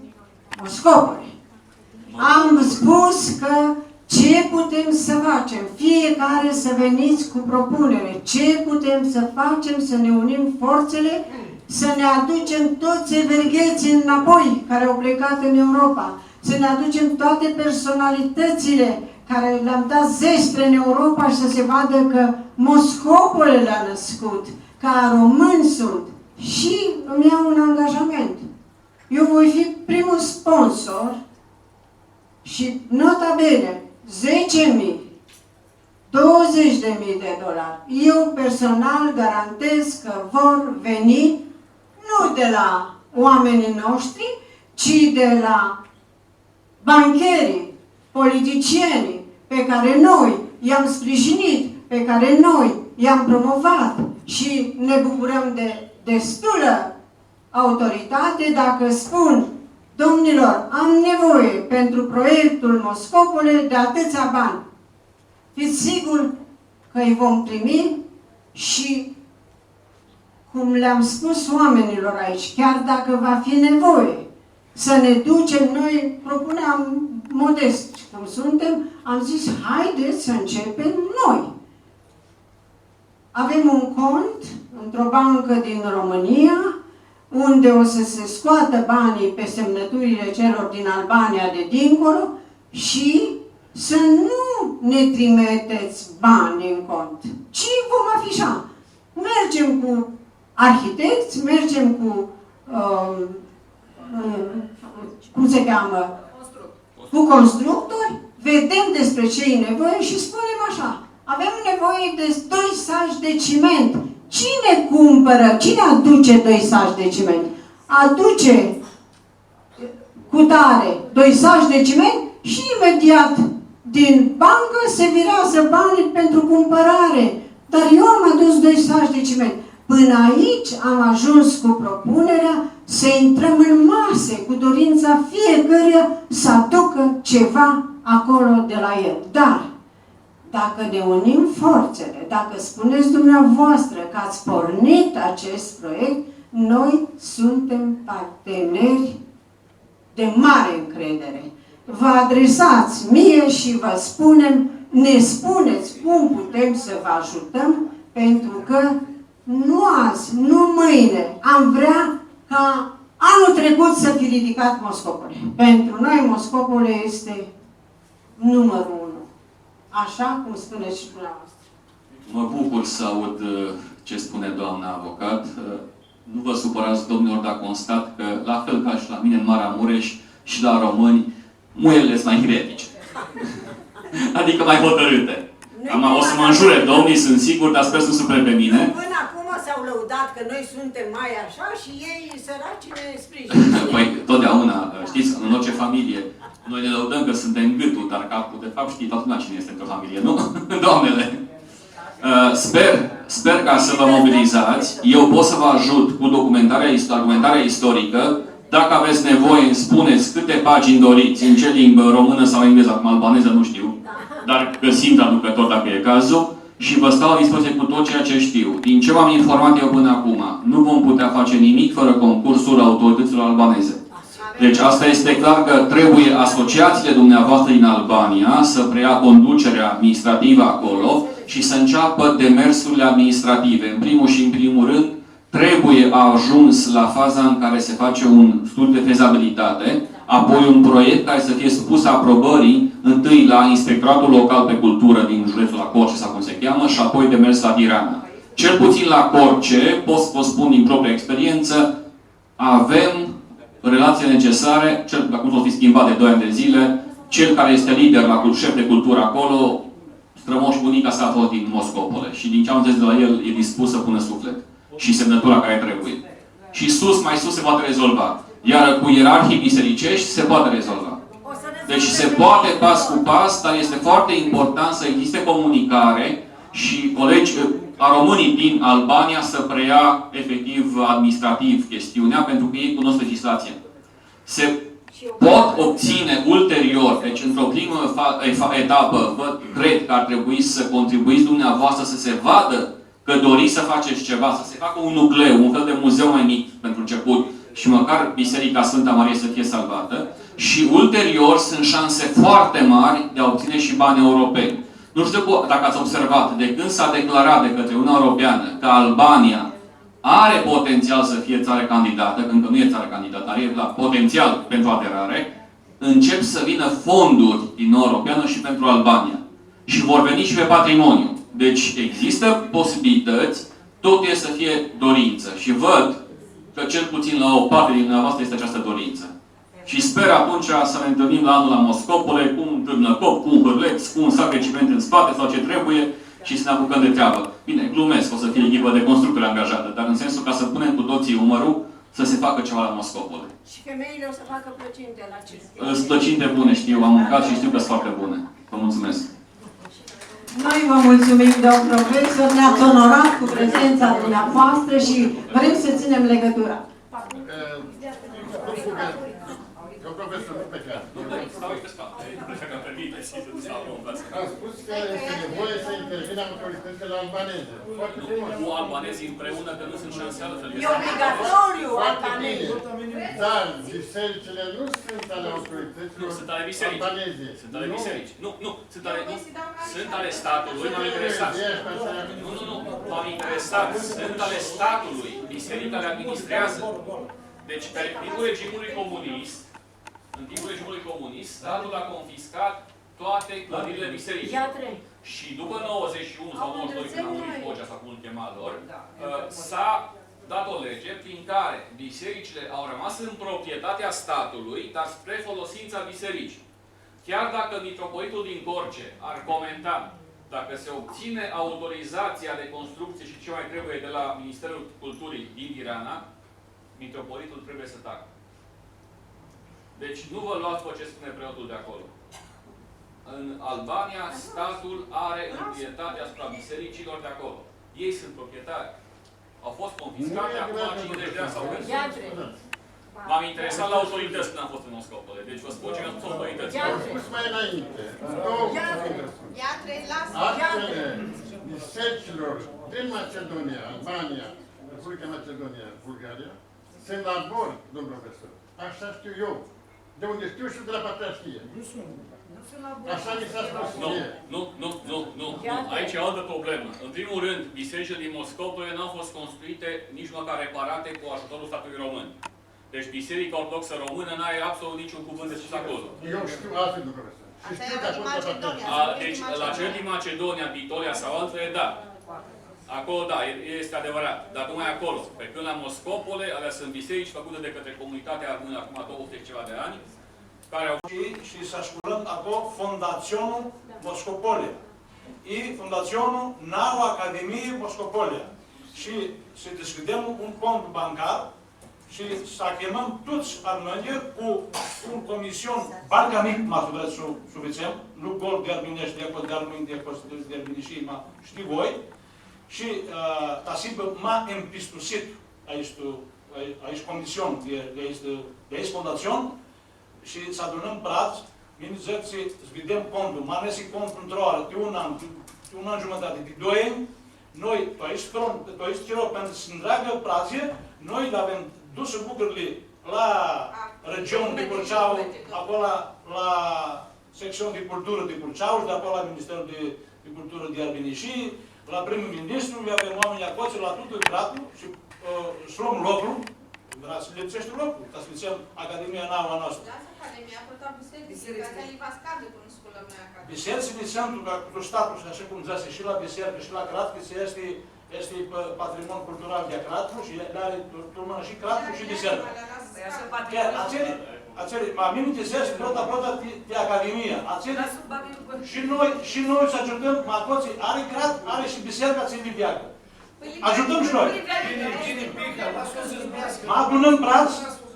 Moscopole. Am spus că ce putem să facem, fiecare să veniți cu propunere, ce putem să facem, să ne unim forțele Să ne aducem toți evergheții înapoi care au plecat în Europa, să ne aducem toate personalitățile care le-am dat zestre în Europa și să se vadă că Moscopole le-a născut, că români sunt. Și îmi iau un angajament. Eu voi fi primul sponsor și, nota bene, zece mii, douăzeci de mii de dolari. Eu personal garantez că vor veni nu de la oamenii noștri, ci de la bancherii, politicienii pe care noi i-am sprijinit, pe care noi i-am promovat și ne bucurăm de destulă autoritate dacă spun: „Domnilor, am nevoie pentru proiectul Moscopole de atâția bani.” Fiți siguri că îi vom primi și, cum le-am spus oamenilor aici, chiar dacă va fi nevoie să ne ducem noi, propuneam modest cum suntem, am zis: „Haideți să începem noi.” Avem un cont într-o bancă din România, unde o să se scoată banii pe semnăturile celor din Albania de dincolo și să nu ne trimiteți bani în cont, ci vom afișa. Mergem cu arhitecți, mergem cu, um, um, cum se cheamă, cu constructori, vedem despre ce e nevoie și spunem așa: „Avem nevoie de doi saci de ciment.” Cine cumpără, cine aduce doi saci de ciment? Aduce cutare doi saci de ciment și imediat din bancă se virează banii pentru cumpărare. „Dar eu am adus doi saci de ciment.” Până aici am ajuns cu propunerea să intrăm în mase, cu dorința fiecăruia să aducă ceva acolo de la el. Dar, dacă ne unim forțele, dacă spuneți dumneavoastră că ați pornit acest proiect, noi suntem parteneri de mare încredere. Vă adresați mie și vă spunem, ne spuneți cum putem să vă ajutăm, pentru că nu azi, nu mâine, am vrea ca anul trecut să fi ridicat Moscopole. Pentru noi, Moscopole este numărul unu, așa cum spuneți și dumneavoastră. Mă bucur să aud, ă, ce spune doamna avocat. Ă, nu vă supărați, domnilor, dar constat că, la fel ca și la mine în Maramureș, și la români, muierile sunt mai heretice. Adică mai hotărâte. Am, o să mă înjure domnii, sunt sigur, dar sper să nu supere pe mine. Până acum s-au lăudat că noi suntem mai așa și ei, săraci, ne sprijină. Păi, totdeauna, știți, în orice familie, noi ne lăudăm că suntem gâtul, dar capul, de fapt, știi toată lumea cine este într-o familie, nu? Doamnele! Ă, sper, sper ca să vă mobilizați. Eu pot să vă ajut cu documentarea, ist-, argumentarea istorică. Dacă aveți nevoie, îmi spuneți câte pagini doriți, în ce limbă, română sau engleză, acum albaneză nu știu, dar găsim traducător dacă e cazul, și vă stau la dispoziție cu tot ceea ce știu. Din ce m-am informat eu până acum, nu vom putea face nimic fără concursul autorităților albaneze. Deci asta este clar, că trebuie asociațiile dumneavoastră din Albania să preia conducerea administrativă acolo și să înceapă demersurile administrative. În primul și în primul rând, trebuie ajuns la faza în care se face un studiu de fezabilitate, apoi un proiect care să fie supus aprobării, întâi la Inspectoratul Local pe Cultură din județul la Corce sau cum se cheamă, și apoi de mers la Tirana. Cel puțin la Corce, pot să vă spun din propria experiență, avem relațiile necesare, cel, dacă nu s-o fi schimbat de doi ani de zile, cel care este lider la cult-, șef de cultură acolo, strămoș bunica sa a fost din Moscopole și din ce am înțeles de la el, e dispus să pună suflet și semnătura care trebuie. Și sus, mai sus, se poate rezolva. Iar cu ierarhii bisericești se poate rezolva. Deci se poate pas cu pas, dar este foarte important să existe comunicare și colegi, a, românii din Albania să preia efectiv administrativ chestiunea, pentru că ei cunosc legislația. Se pot obține ulterior, deci într-o primă fa-, efa-, etapă, vă cred că ar trebui să contribuiți dumneavoastră să se vadă că doriți să faceți ceva, să se facă un nucleu, un fel de muzeu mai mic pentru început și măcar Biserica Sfânta Marie să fie salvată și ulterior sunt șanse foarte mari de a obține și bani europeni. Nu știu cu-, dacă ați observat, de când s-a declarat de către Uniunea Europeană că Albania are potențial să fie țară candidată, încă nu e țară candidată, are la potențial pentru aderare, încep să vină fonduri din Uniunea Europeană și pentru Albania. Și vor veni și pe patrimoniu. Deci există posibilități, totul e să fie dorință. Și văd că cel puțin la o parte din dumneavoastră este această dorință. Și sper atunci să ne întâlnim la anul la Moscopole cu un târnăcop, cu un hârleț, cu un sac de ciment în spate sau ce trebuie și să ne apucăm de treabă. Bine, glumesc, o să fie echipă de constructori angajată, dar în sensul ca să punem cu toții umărul să se facă ceva la Moscopole. Și femeile o să facă plăcinte la aceste... Sunt plăcinte bune, știu, am mâncat și știu că sunt foarte bune. Vă mulțumesc. Noi vă mulțumim, domn profesor, ne-ați onorat cu prezența dumneavoastră și vrem să ținem legătura. Domnul profesor, nu plecați. Nu, nu, stau pe scaun. Am spus că este nevoie să intervină autoritățile albaneze. Foarte frumos. Nu cu albanezii împreună, că nu sunt șanse altfel. E obligatoriu. Foarte bine. Dar bisericile nu sunt ale autorităților albaneze. Nu, sunt ale bisericii. Sunt ale bisericii. Nu, nu. Sunt ale, nu, sunt ale statului, m-am interesat. Nu, nu, nu, m-am interesat. Sunt ale statului. Biserica le administrează. Deci, pe timpul regimului comunist, în timpul regimului comunist, statul a confiscat toate clădirile bisericilor. Iatre. Și după nouăzeci și unu sau nouăzeci și doi, când a murit Fogea, sau cum îl chema lor, ă, s-a dat o lege prin care bisericile au rămas în proprietatea statului, dar spre folosința bisericii. Chiar dacă mitropolitul din Corce ar comenta, dacă se obține autorizația de construcție și ce mai trebuie de la Ministerul Culturii din Tirana, mitropolitul trebuie să tacă. Deci nu vă luați pe ce spune preotul de acolo. În Albania, statul are întâietate asupra bisericilor de acolo. Ei sunt proprietari. Au fost confiscate acum cincizeci de ani sau cât. M-am interesat la autorități când am fost în Moscopole, deci vă spun ce mi-au spus autoritățile. Am spus mai înainte, în două... Actele bisericilor din Macedonia, Albania, Republica Macedonia, Bulgaria, sunt la bord, domnul profesor. Așa știu eu. De unde știu, știu de la Patriarhie. Nu sunt. Așa mi s-a spus mie. Nu, nu, nu, nu, nu, nu. Aici e altă problemă. În primul rând, bisericile din Moscopole n-au fost construite, nici măcar reparate, cu ajutorul statului român. Deci Biserica Ortodoxă Română n-are absolut niciun cuvânt de spus acolo. Eu știu alte lucruri. Asta e din Macedonia. A, deci, la cel din Macedonia, Bitolia sau altele, da. Acolo, da, e, este adevărat. Dar numai acolo. Pe când la Moscopole, alea sunt biserici făcute de către comunitatea armână acum două sute și ceva de ani, care au... Shi, shi s-asculãm aclo Fondaționul Moscopole. I Fondaționul Nau Academie Moscopole. Shi s-dishcljidem un cont bancar shi s-achemãm tuts armãnjlji cu un comision barga mic, ma s-vrets s-u, s-u fãtsem, nu gol di armãneshti, di aclo, di armãnj, di aclo, di, di armãnishii, ma shtii voi, shi, ã, ta s-hibã ma empistusit aestu, ae-, aestu comision di, di aestu, di aestu fondațion, shi s-adunãm pradz, mini dzãc tsi s-videm contul, ma nesi contul ntr-o oarã, ti un an, ti, ti un an jumãtati, ti doi anj, noi, tu aestu front, tu aestu chiro, pãn s-ndreagã pradz, noi li avem dusã bucãrli la regionul di Curceau, aclo la, la secțion di culturã di Curceau shi di aclo la Ministerul di, di Culturã di Arbinishii, la primul ministru, li avem oaminjlji aclo, la tutã cratlu shi, ã, s-lom loclu, vrea s-lipseashti loclu, ca s-dzãtsem, Academia Nau a noastrã. Lasã Academia, prota bisericã, ca s-li va scadã, cum sculãm noi Academia. Bisericli suntu ca cu status, ashi cum dzãsi, shi la bisericã, shi la crat, cã easti, easti pa-, patrimon cultural di cratlu shi li ari tu, tu mãnã shi cratlu shi bisericã. Pãi atsea, atsea, ma mini dzãc, prota, prota ti, ti Academia, atsea, shi noi, shi noi s-agiutãm, ma aclo tsi ari crat, ari shi bisericã, tsi li veacã. Agiutãm shi noi. Ma adunãm pradz,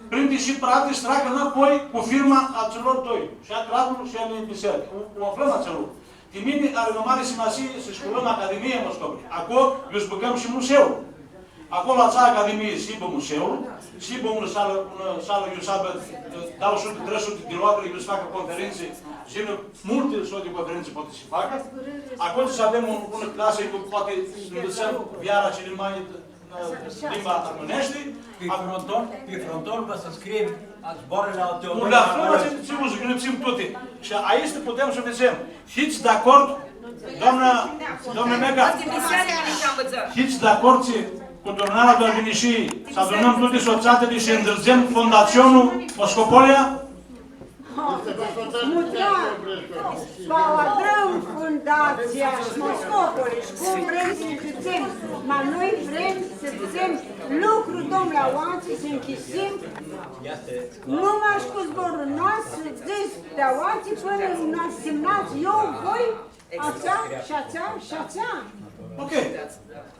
prindi shi pradz, s-tragã nãpoi cu firma a atsilor doi, shi a cratului shi a bisericii. U, u aflãm atsel lucru. Ti mini ari unã mari simasii s-sculãm Academia Moscopole. Aclo, iu s-bãgãm shi museul. Aclo, la atsea Academie, s-hibã museul, s-hibã unã salã, unã salã, iu s-aibã, ã, dauã suti, trei suti di locuri, iu s-facã conferentsi, shi multi sori di conferentsi poati s-facã. Aclo s-avem un, unã clasã, iu poati s-nvitsãm veara cilimeanj, ã, limba armãneashti. Pi fronton, pi fronton va s-scrie zboarãli a Teodor. Tsi, tsi u s-ngrãpsim tuti. Shi aestã putem s-u fãtsem. Hits di acord, doamna, doamna Mega? Hits di acord tsi Cu turnarea di Arbinishii, s-adunãm tuti sotsatili shi ndrãdzem Fondatsionlu Moscopolea? Mutrea, va u adrãm fundatsia shi Moscopole shi cum vrem s-dzãtsem, ma noi vrem s-dzãtsem lucru, domnule, aoatsi s-nchisim, nu mash cu zborlu, noi s-dzãts di aoatsi pãnã nu s-simnats, eu voi atsea shi atsea shi atsea. Ok.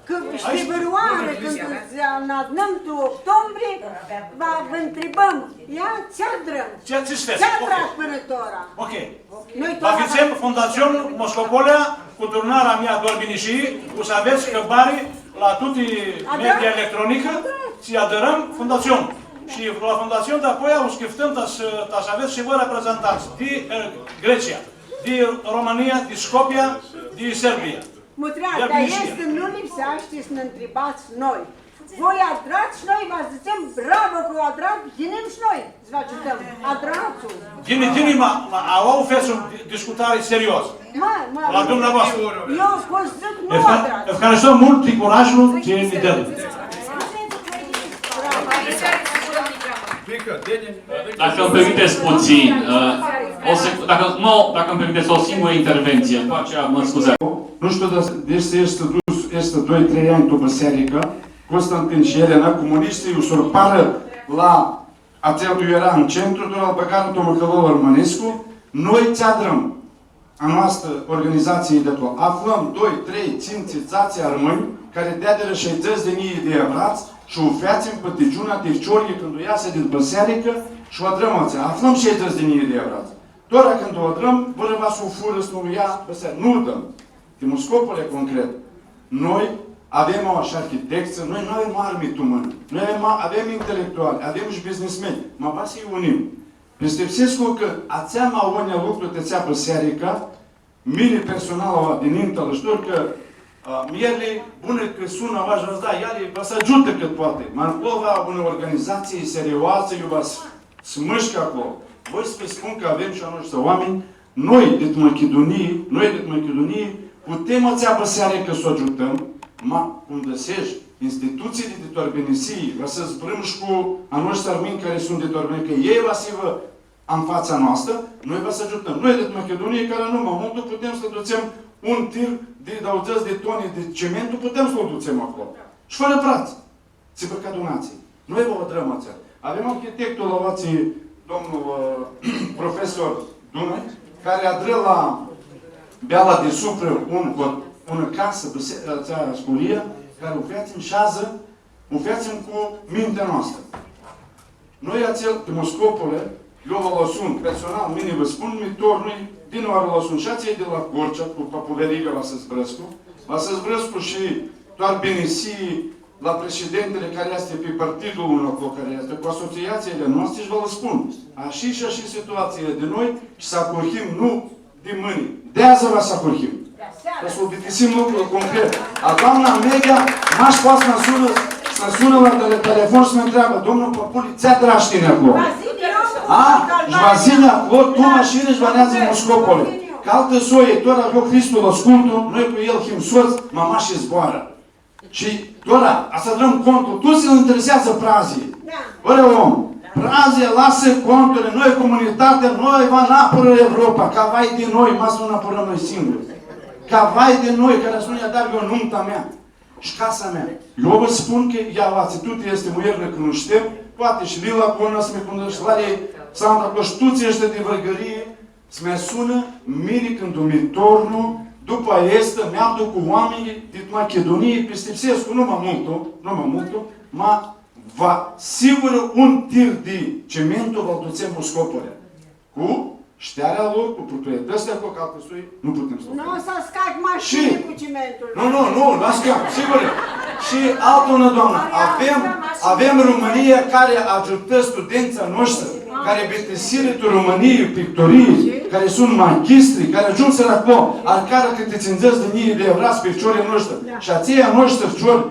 Cã shtii, vãrãoarã, cãndu nã adunãm tu octombrie, va vã ntribãm, ia, tsi adrãm? Tsi, tsi s-fets? Tsi adrat pãnã tora? Ok. Noi va tora fãtsem Fondatsionlu Moscopolea cu turnarea mea di Arbinishii, u s-avets hãbari la tuti media electronicã, tsi adrãm Fondatsionlu. Shi la Fondatsionlu, dapoaia u s-chiftim ta s-, ta s-avets shi voi reprezentantsã di, eh, Grecia, di Romãnia, di Scopia, di Serbia. Mutrea, di Arbinishii. Aestã nu lipseashti s-nã ntribats noi. Voi adrats shi noi va dzãtsem, bravo cã u adrat, yinim shi noi s-vã agiutãm. Adrats-u. Ghini, ghini, ma, ma, aoa u fetsim di-, discutari serios. Ma, ma, la dumneavoastrã. Eu pot s-dzãc, nu adrats. Efharisto multu ti curajlu tsi nji dãdz. Dacă îmi permiteți puțin, uh, o sec-, dacă, nu, dacă îmi permiteți o singură intervenție, după aceea mă scuzați. Nu shtiu, dar deci easti dus, easti doi, trei anj tu bisearicã, Constantin shi Elena, comunishtii, u surparã la atsel, iu eara tu centru, tu al bãgarã tu mãcãlãlu armãnescu, noi tsi adrãm a noastrã organizatsii di aclo. Aflãm doi, trei, tsintsi, dzatsi armãnj cari deadirã shaidzãts di njilji di evrats shi u featsim pãtigiuna ti ficiorlji cãndu easi di bisearicã shi u adrãm atsea. Aflãm shaidzãts di njilji di evrats. Tora cãndu u adrãm, vãrã va s-u furã, s-nu u lja bisearicã. Nu u dãm. Ti Moscopole concret. Noi avem aoa shi arhitectsã, noi nu avem armi tu mãnã. Noi avem, avem intelectuali, avem shi biznismeni. Ma va s-lji unim. Pistipsescu cã atsea ma agonja lucru ti atsea bisearicã, mini personal, aoa, di ninti alãshtor, cã, a, muljerli, bunã cã sunã, aoa, shi va s-da, eali va s-agiutã cãt poati. Ma nu va unã organizatsii serioasã, iu va s-, s-mãshcã aclo. Voi s-vã spun cã avem shi a noshtri oaminj, noi, dit Machidunii, noi, dit Machidunii, putem atsea bisearicã s-u agiutãm, ma, cum dzãsesh, institutsiili di tu Arbinishii, va s-zburãm shi cu a noshtri armãnj cari suntu di tu Arbinishii, cã elj va s-hibã anfatsa noastrã, noi va s-agiutãm. Noi, dit Machidunii, cari nu ma multu, putem s-dutsem un tir di dauãdzãts di toni di cimentu, putem s-lu dutsem aclo. Shi fãrã prats. Tsi bãgã tu natsii. Noi va u adrãm atsea. Avem arhitectul aoatsi, domnul, ã, profesor Dunai, cari adrã la Beala di Suprã un hot-, unã casã, bise-, atsea, sculia, cari u featsim shi adzã, u featsim cu mintea noastrã. Noi atsel, ti Moscopole, eu va lu sun, personal, mini vã spun, mi tornui, dinãoarã lu sun shi atselj di la Gorcea, cu Papu Veriga va s-zburãscu, va s-zburãscu shi tu Arbinishii, la președintele cari easti pi partidul unlu aclo cari easti, cu asociatsiili a noastri shi va lã spun, ashi shi ashi situatsiili di noi shi s-ahurhim, nu di mãni, di adzã va s-ahurhim. Ca s-u bitisim lucrul concret. A doamna Media, mash poati s-nã sunã, s-nã sunã la tele-, telefon shi s-mi ntreabã, „Domnul Papuli, tsi adrash tini aclo?” A? Shi va s-yinã aclo, tu mashini shi va neadzã Moscopole. Cã altã soi, tora, eu Hristul ascultu, noi cu el him sots, ma mash zboarã. Shi tora, va s-adrãm contul, tuts lã intereseadzã prazlji. Da. Ore om, prazlji, lasã conturi, noi, comunitatea, noi va nã apãrã Evropa, ca vai di noi, ma s-nu nã apãrãm noi singuri. Ca vai di noi, cari s-nu nj-adar eu numta mea shi casa mea. Eu vã spun cã ea, aoatsi, tuti aesti muljeri nã cunushtem, poati shi Lila Conã, s-mi cunoashti, Lali, Sandra, cã shi tuts eshti di Vãrgãrii, s-mi sunã, mini cãndu mi tornu, dupã aestã, mi avdu cu oaminjlji dit Machidunii, pistipsescu, nu ma multu, nu ma multu, ma va, sigurã un tir di cimentu va-l dutsem Moscopole. Cu shtearea lor, cu proprietãtsli, cu cã altã soi, nu putem s-u... Nu o s-ascapã mashini cu cimentul. Nu, nu, nu, nu ascapã, sigur. Shi altã unã, doamna, avem, avem Romãnia cari agiutã studentsãlj a noshtri, cari bitisirã tu Romãnia picturii, cari suntu magistri, cari agiumsirã aclo, arcarã cãti tsindzãts di njilji di evrats pi ficiorlji a noshtri. Shi atselj a noshtri ficiori,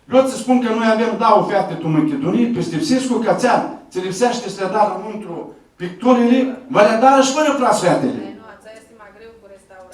eu tsã spun cã noi avem dauã feati tu Machidunii, pistipsescu cã atsea tsi lipseashti s-li adarã nuntru picturili, va li adarã shi fãrã pras featili. E, nu, atsea easti ma greu cu restaurarea.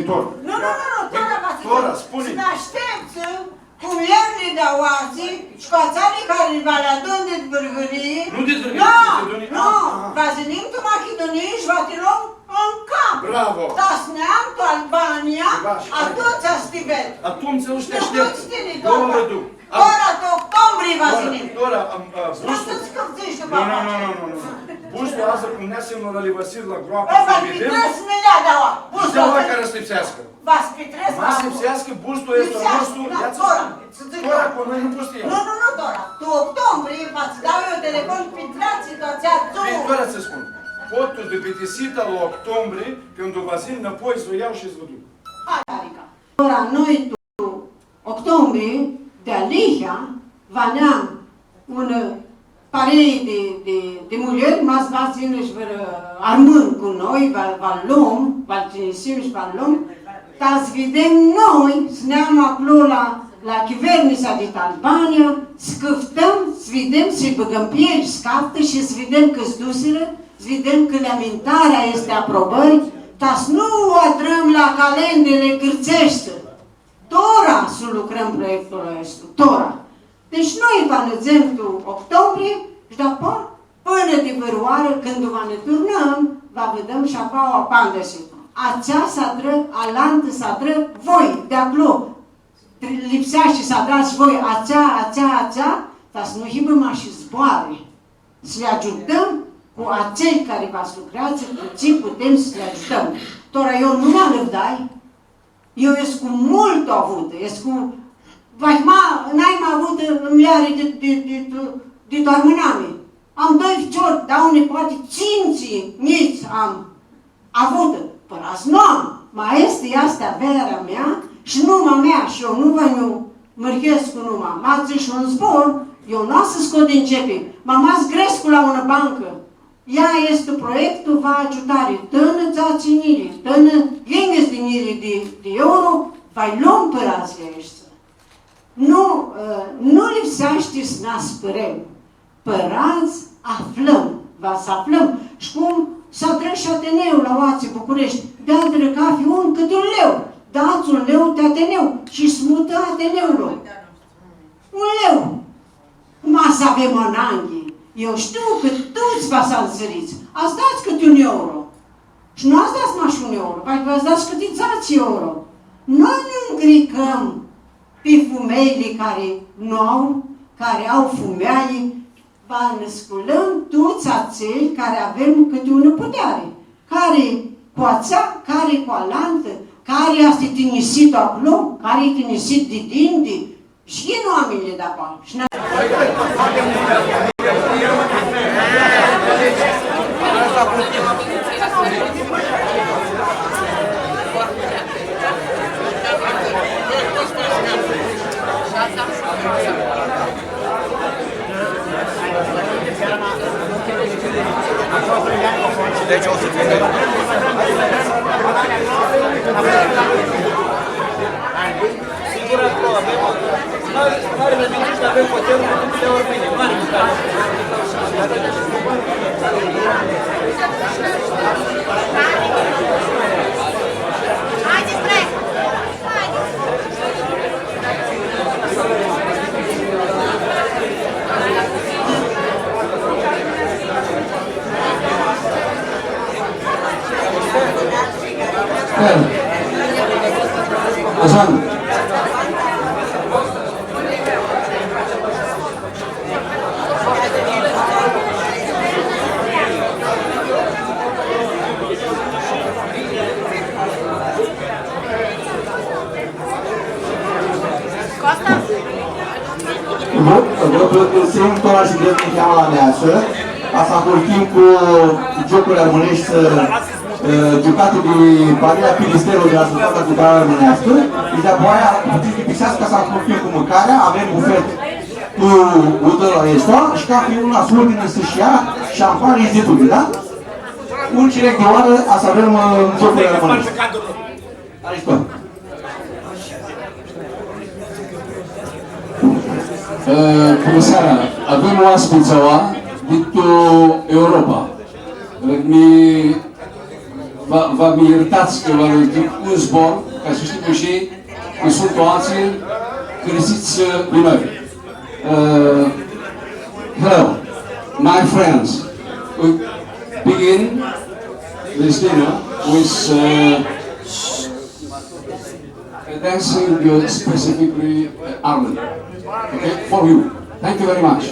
viitor. Nu, nu, nu, nu, tora va s-dzãc. Tora, spuni. S-nã ashteptsã cu muljerli di aoatsi shi cu atseali cari va li adun dit Vãrgãrii. Nu dit Vãrgãrii, nu, dit Machidunii. Nu, va s-yinim tu Machidunii shi va ti lom tu cap. Bravo! Ta s-neam tu Albania, atumtsea s-ti ved. Atumtsea nu ti ashteptu. Nu, nu, tini, doamna. Tora, tu octombrie va s-yinim. Tora, tora, am, a, bustul. Nu, nu, nu, nu, nu. Bustul adzã cum neasim la Lipsescu la groapã, va s-videm. Pi trei s-mi lea, da, bustul. Shi di la cari s-lipseascã. Va s-pitrets. Ma s-lipseascã, bustul easti a nostru, da, ia tora, s-dzãc tora, eu. Cu noi nu pots s-ti ljai. Nu, nu, nu, tora. Tu octombrie, va tsã dau eu telefon, pitrets-ti tu atsea dzuã. Păi, tora tsã spun. Pot tu di bitisita la octombrie, cãndu va s-yin nãpoi, s-u ljau shi s-vã duc. Hai, Arica. Tora, noi tu octombrie, dealihea, va neam unã parei di, di, di muljeri, ma s-va s-yinã shi vãrã armãn cu noi, va, va-l lom, va-l tinjisim shi va-l lom, ta s-videm noi, s-neam aclo la, la chivernisea dit Albania, s-cãftãm, s-videm, s-lji bãgãm pi elj, s-caftã shi s-videm cãt s-dusirã, s-videm cã li amintarea easti aprobãri, ta s-nu u adrãm la calendele gãrtseshti. Tora s-lu lucrãm proiectul aestu, tora. Deci noi va nã dzem tu octombrie shi dapoaia, pãnã di vãrãoarã, cãndu va nã turnãm, va videm shi apoaia apandisi. Atsea s-adrã, alantã s-adrã voi, di aclo. Lipseashti s-adrats voi, atsea, atsea, atsea, ta s-nu hibã mash zboarã. S-li agiutãm cu atselj cari va s-lucreadzã, cu tsi putem s-li agiutãm. Tora eu nu mi alãvdai, eu escu multu avutã, escu, vahi ma, nai ma avutã muljari di, di, di, di, di tu armãnami. Am doi ficiori, dauã nipoati, tsintsi njits am avutã. Pãradz nu am, ma aestã easti avearea mea shi numa mea shi eu nu va nj-u mãrhescu numa. Ma dzãsh un zbor, eu nu va s-scot din cepi, ma ma s-grescu la unã bancã. Ea easti proiectul, va agiutari, tãnã dzatsi njilji, tãnã yinghits di njilji di, di euro, va-lj lom pãradzlji aeshti. Nu, ã, nu lipseashti s-nã aspãrem. Pãradz aflãm, va s-aflãm. Shi cum s-adrã shi Ateneul la aoatsi Bucureshti, deadirã cafi un cãti un leu, dats un leu ti Ateneu shi s-mutã Ateneul. Un leu. Ma s-avem ananghi, eu shtiu cã tuts va s-andzãrits, va s-dats cãti un euro. Shi nu va s-dats mash un euro, va, va s-dats cãti dzatsi euro. Noi nã ngricãm pi fumeljli cari nu au, cari au fumealji, va nã sculãm tuts atselj cari avem cãti unã puteari, cari cu atsea, cari cu alantã, cari easti tinjisit aclo, cari e tinjisit di dindi, shi yin oaminjlji di aclo. Shi nã- Deci o să fie. Sigur, acolo avem, mari, mari, ne ducem și avem hotelul de ori mâine, mari, mari. Haideți, bre! Așa. Vã pãlãcãrsim, tora shi cred cã niheamã la measã, va s-ahurhim cu giocuri armãneshti, ã, giucati di Parea Pilisterlu di la Societatea Culturalã Armãneascã, shi di-apoaia puteats s-lipseascã ca s-ahurhim cu mãcarea, avem bufet cu udãlu aestu, shi cathi un s-urdinã s-shi ia, shi ampari, shi di tuti, da? Un cirec di oarã, va s-avem, ã, giocuri armãneshti. Haristo. Ã, bunã seara! Avem oaspits aua di tu Europa. Mi va, va mi ljirtats cã va dzãc un zbor, ca s-shtii cã shi, cã suntu altsã crisits, ã, di noi. Ã, hello, my friends. We begin this dinner with, ã, a dancing, uh, specifically, uh, Armin. Okay, for you. Thank you very much.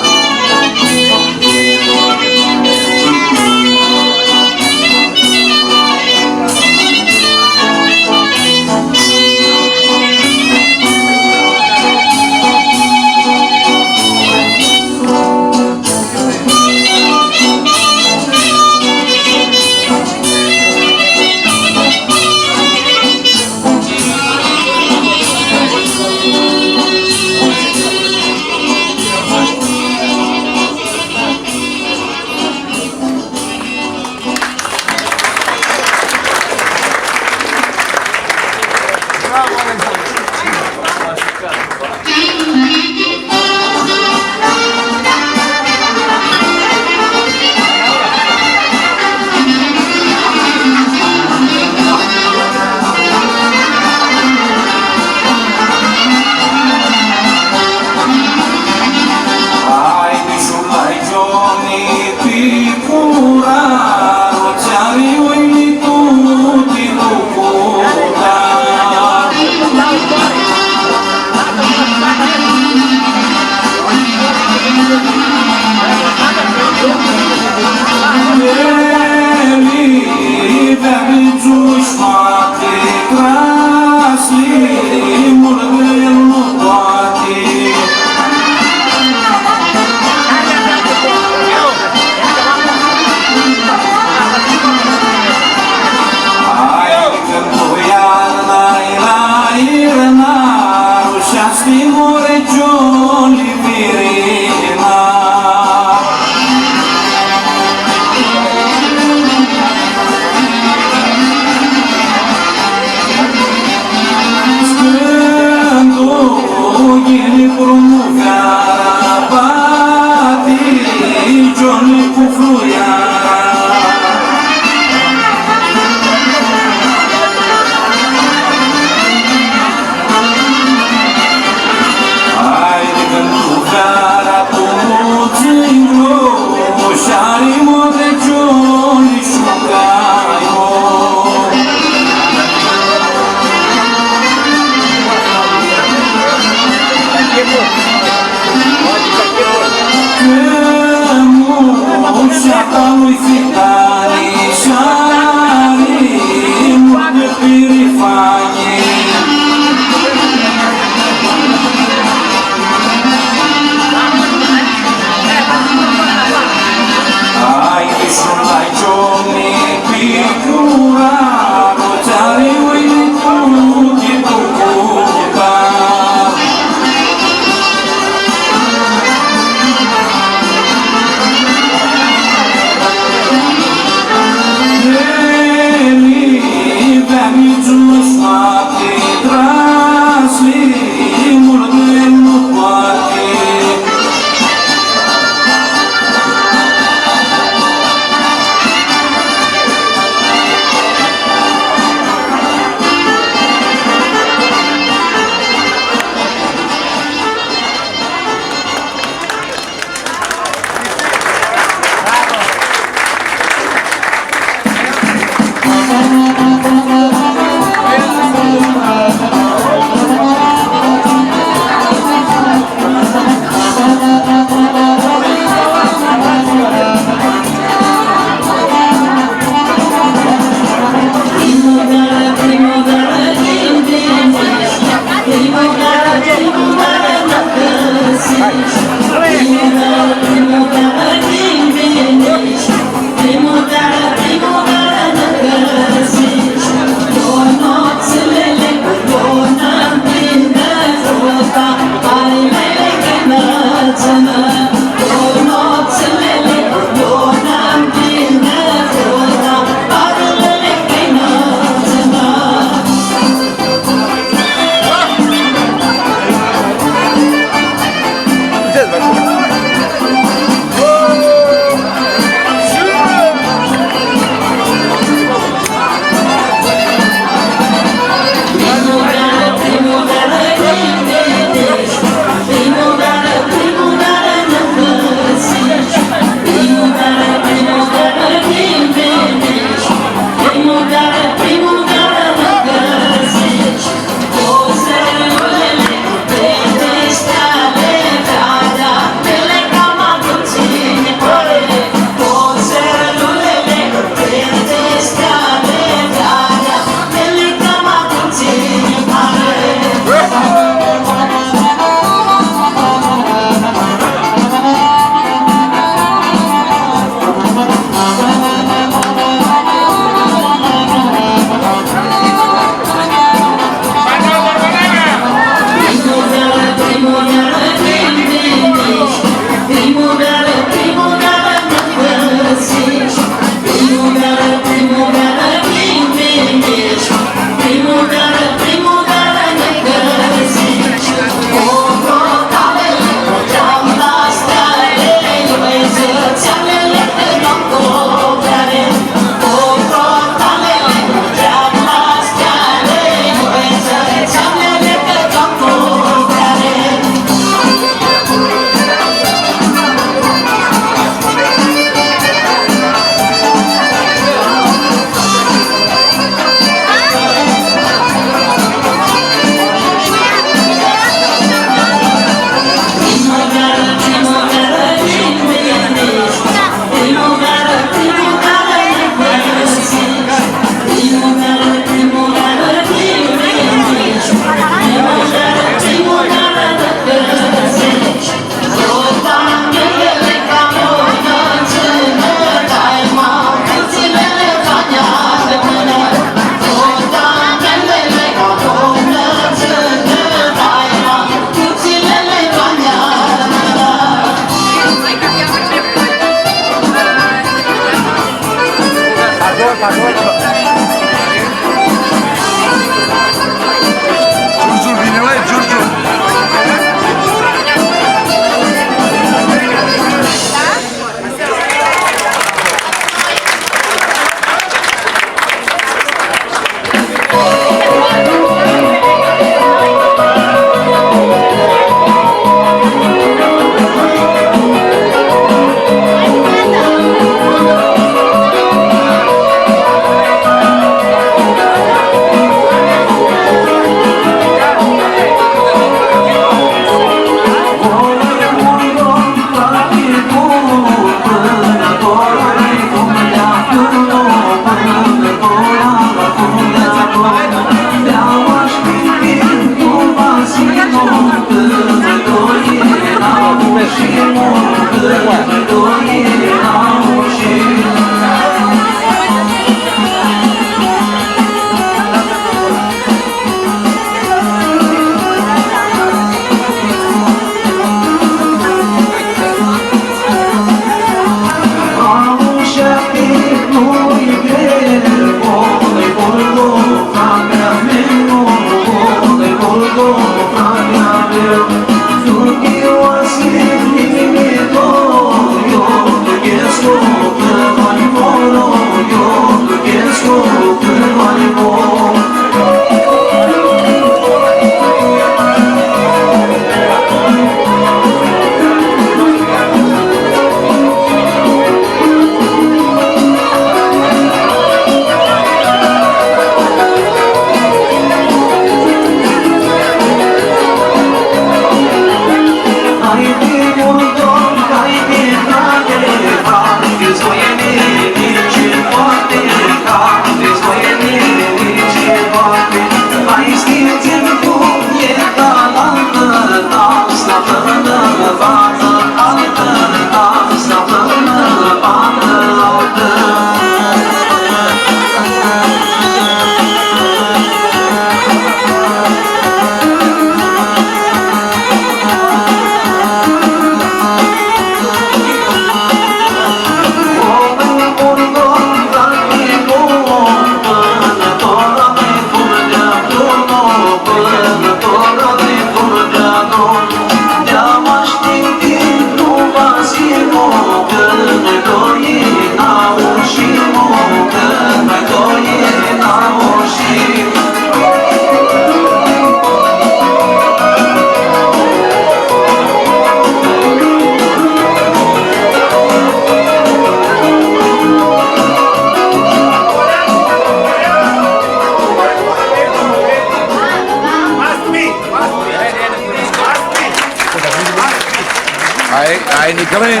Ai, ai, nica mãni.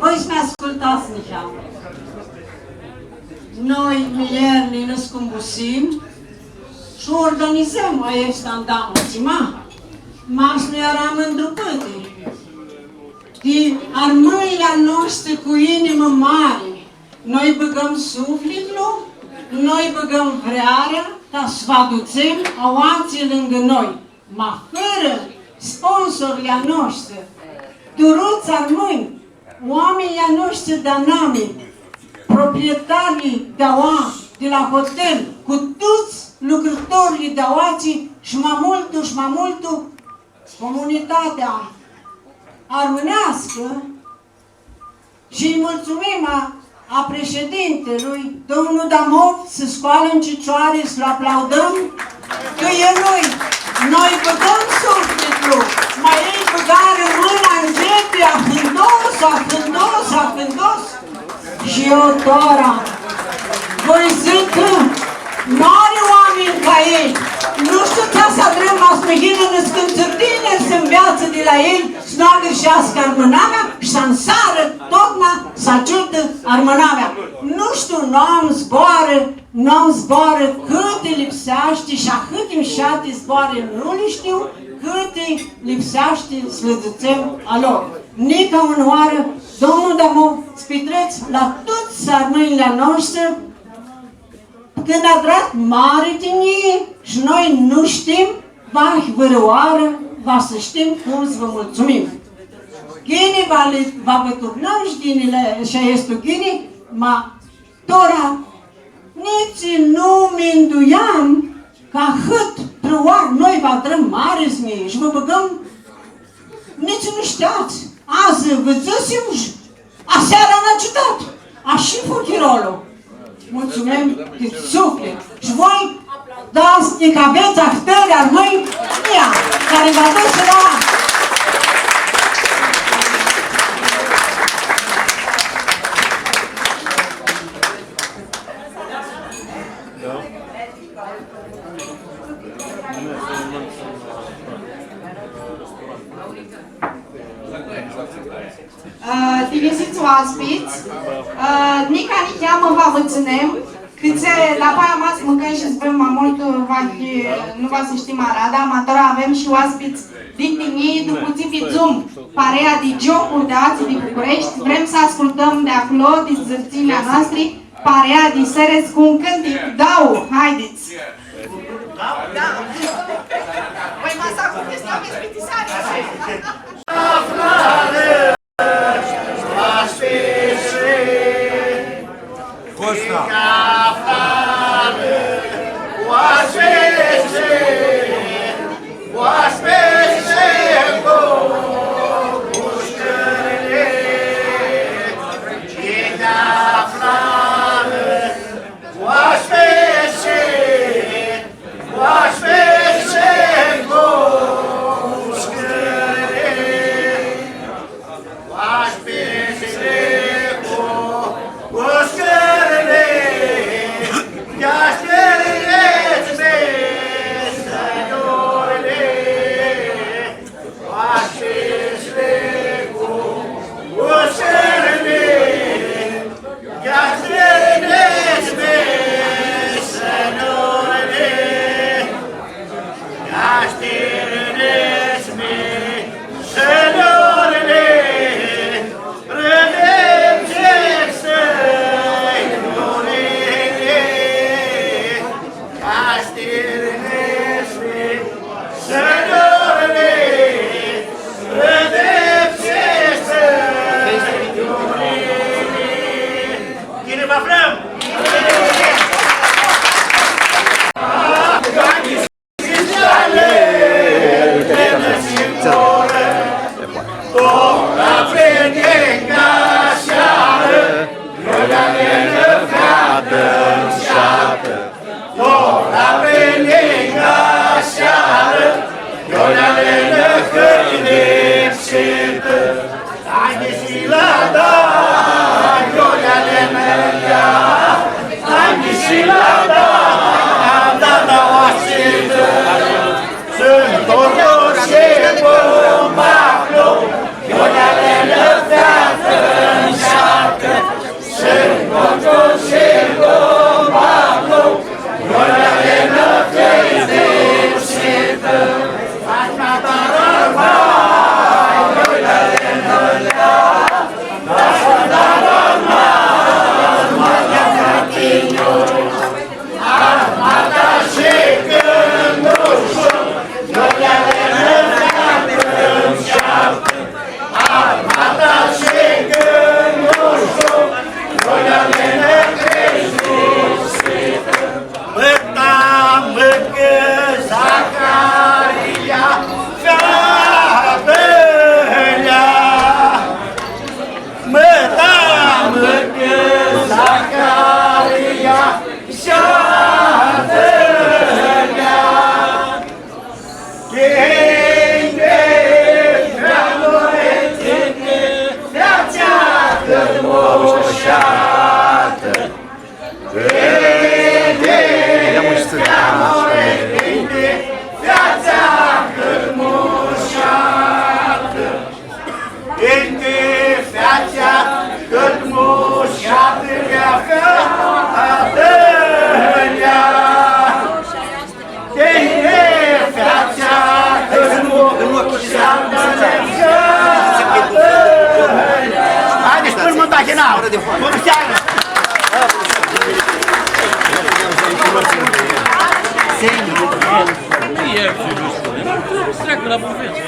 Voi s-mi ascultats niheamã. Noi, muljerli, nã scumbusim shi organizãm aestã andamusi, ma, ma s-nu earam ndrupãti di armãnjlji a noshtri cu inimã mari, noi bãgãm suflitlu, noi bãgãm vrearea ta s-vã adutsem aoatsi lãngã noi. Ma fãrã sponsorlji a noshtri, tuts armãnj, oaminjlji a noshtri di anami, proprietarlji di aoa, di la hotel, cu tuts lucrãtorlji di aoatsi shi ma multu, shi ma multu, comunitatea armãneascã, shi-lj multsumim a, a președintelui, domnul Damov, s-scoalã tu cicioari, s-lu aplaudãm, cã e lui. Noi bãgãm suflitlu, ma elj bãgarã mãna ndzepi, ahãndos, ahãndos, ahãndos. Shi eu tora voi dzãc cã nu ari oaminj ca elj. Nu shtiu tsi s-adrãm, ma s-nã yinã nãscãntsãrdinj, s-nveatsã di la elj, s-nu agãrsheascã armãnamea shi s-ansarã totna s-agiutã armãnamea. Nu shtiu, nu am zboarã, nu am zboarã cãti lipseashti shi ahãti mushati zboarã nu li shtiu, cãti lipseashti s-lã dzãtsem a lor. Nica unã oarã, Domnul Damov, s-pitrets la tuts armãnjlji a noshtri, cãndu adrat mari tinjii shi noi nu shtim, vahi vãrãoarã va s-shtim cum s-vã multsumim. Ghini va li, va vã turnãm shi ghinili, shi aestu ghini, ma tora Nitsi nu minduiam cã ahãt prãoari noi va adrãm mari znjii shi vã bãgãm, nitsi nu shteats. Adzã vã dzãsim shi aseara nã agiutat. Ashi fu chirolu. Multsumim di suflit. Shi voi, da, s-nã avets ahtãri armãnj, ia, cari va dusi la Ã, tinjisits oaspits, ã, nica niheamã va vã tsãnem, cãtse dapoaia ma s-mãcãm shi s-bem ma multu, va hii, nu va s-shtim arada, ma tora avem shi oaspits di tinjii, dupã tsi vidzum parea di giocuri di aoatsi di Bucureshti, vrem s-ascultãm di aclo, di dzãrtsinjli a noastri, parea di Seres cu un cãntic, dauã, haidits! Da, da. Pãi, ma s-acum easti o mesmetisari. Costa.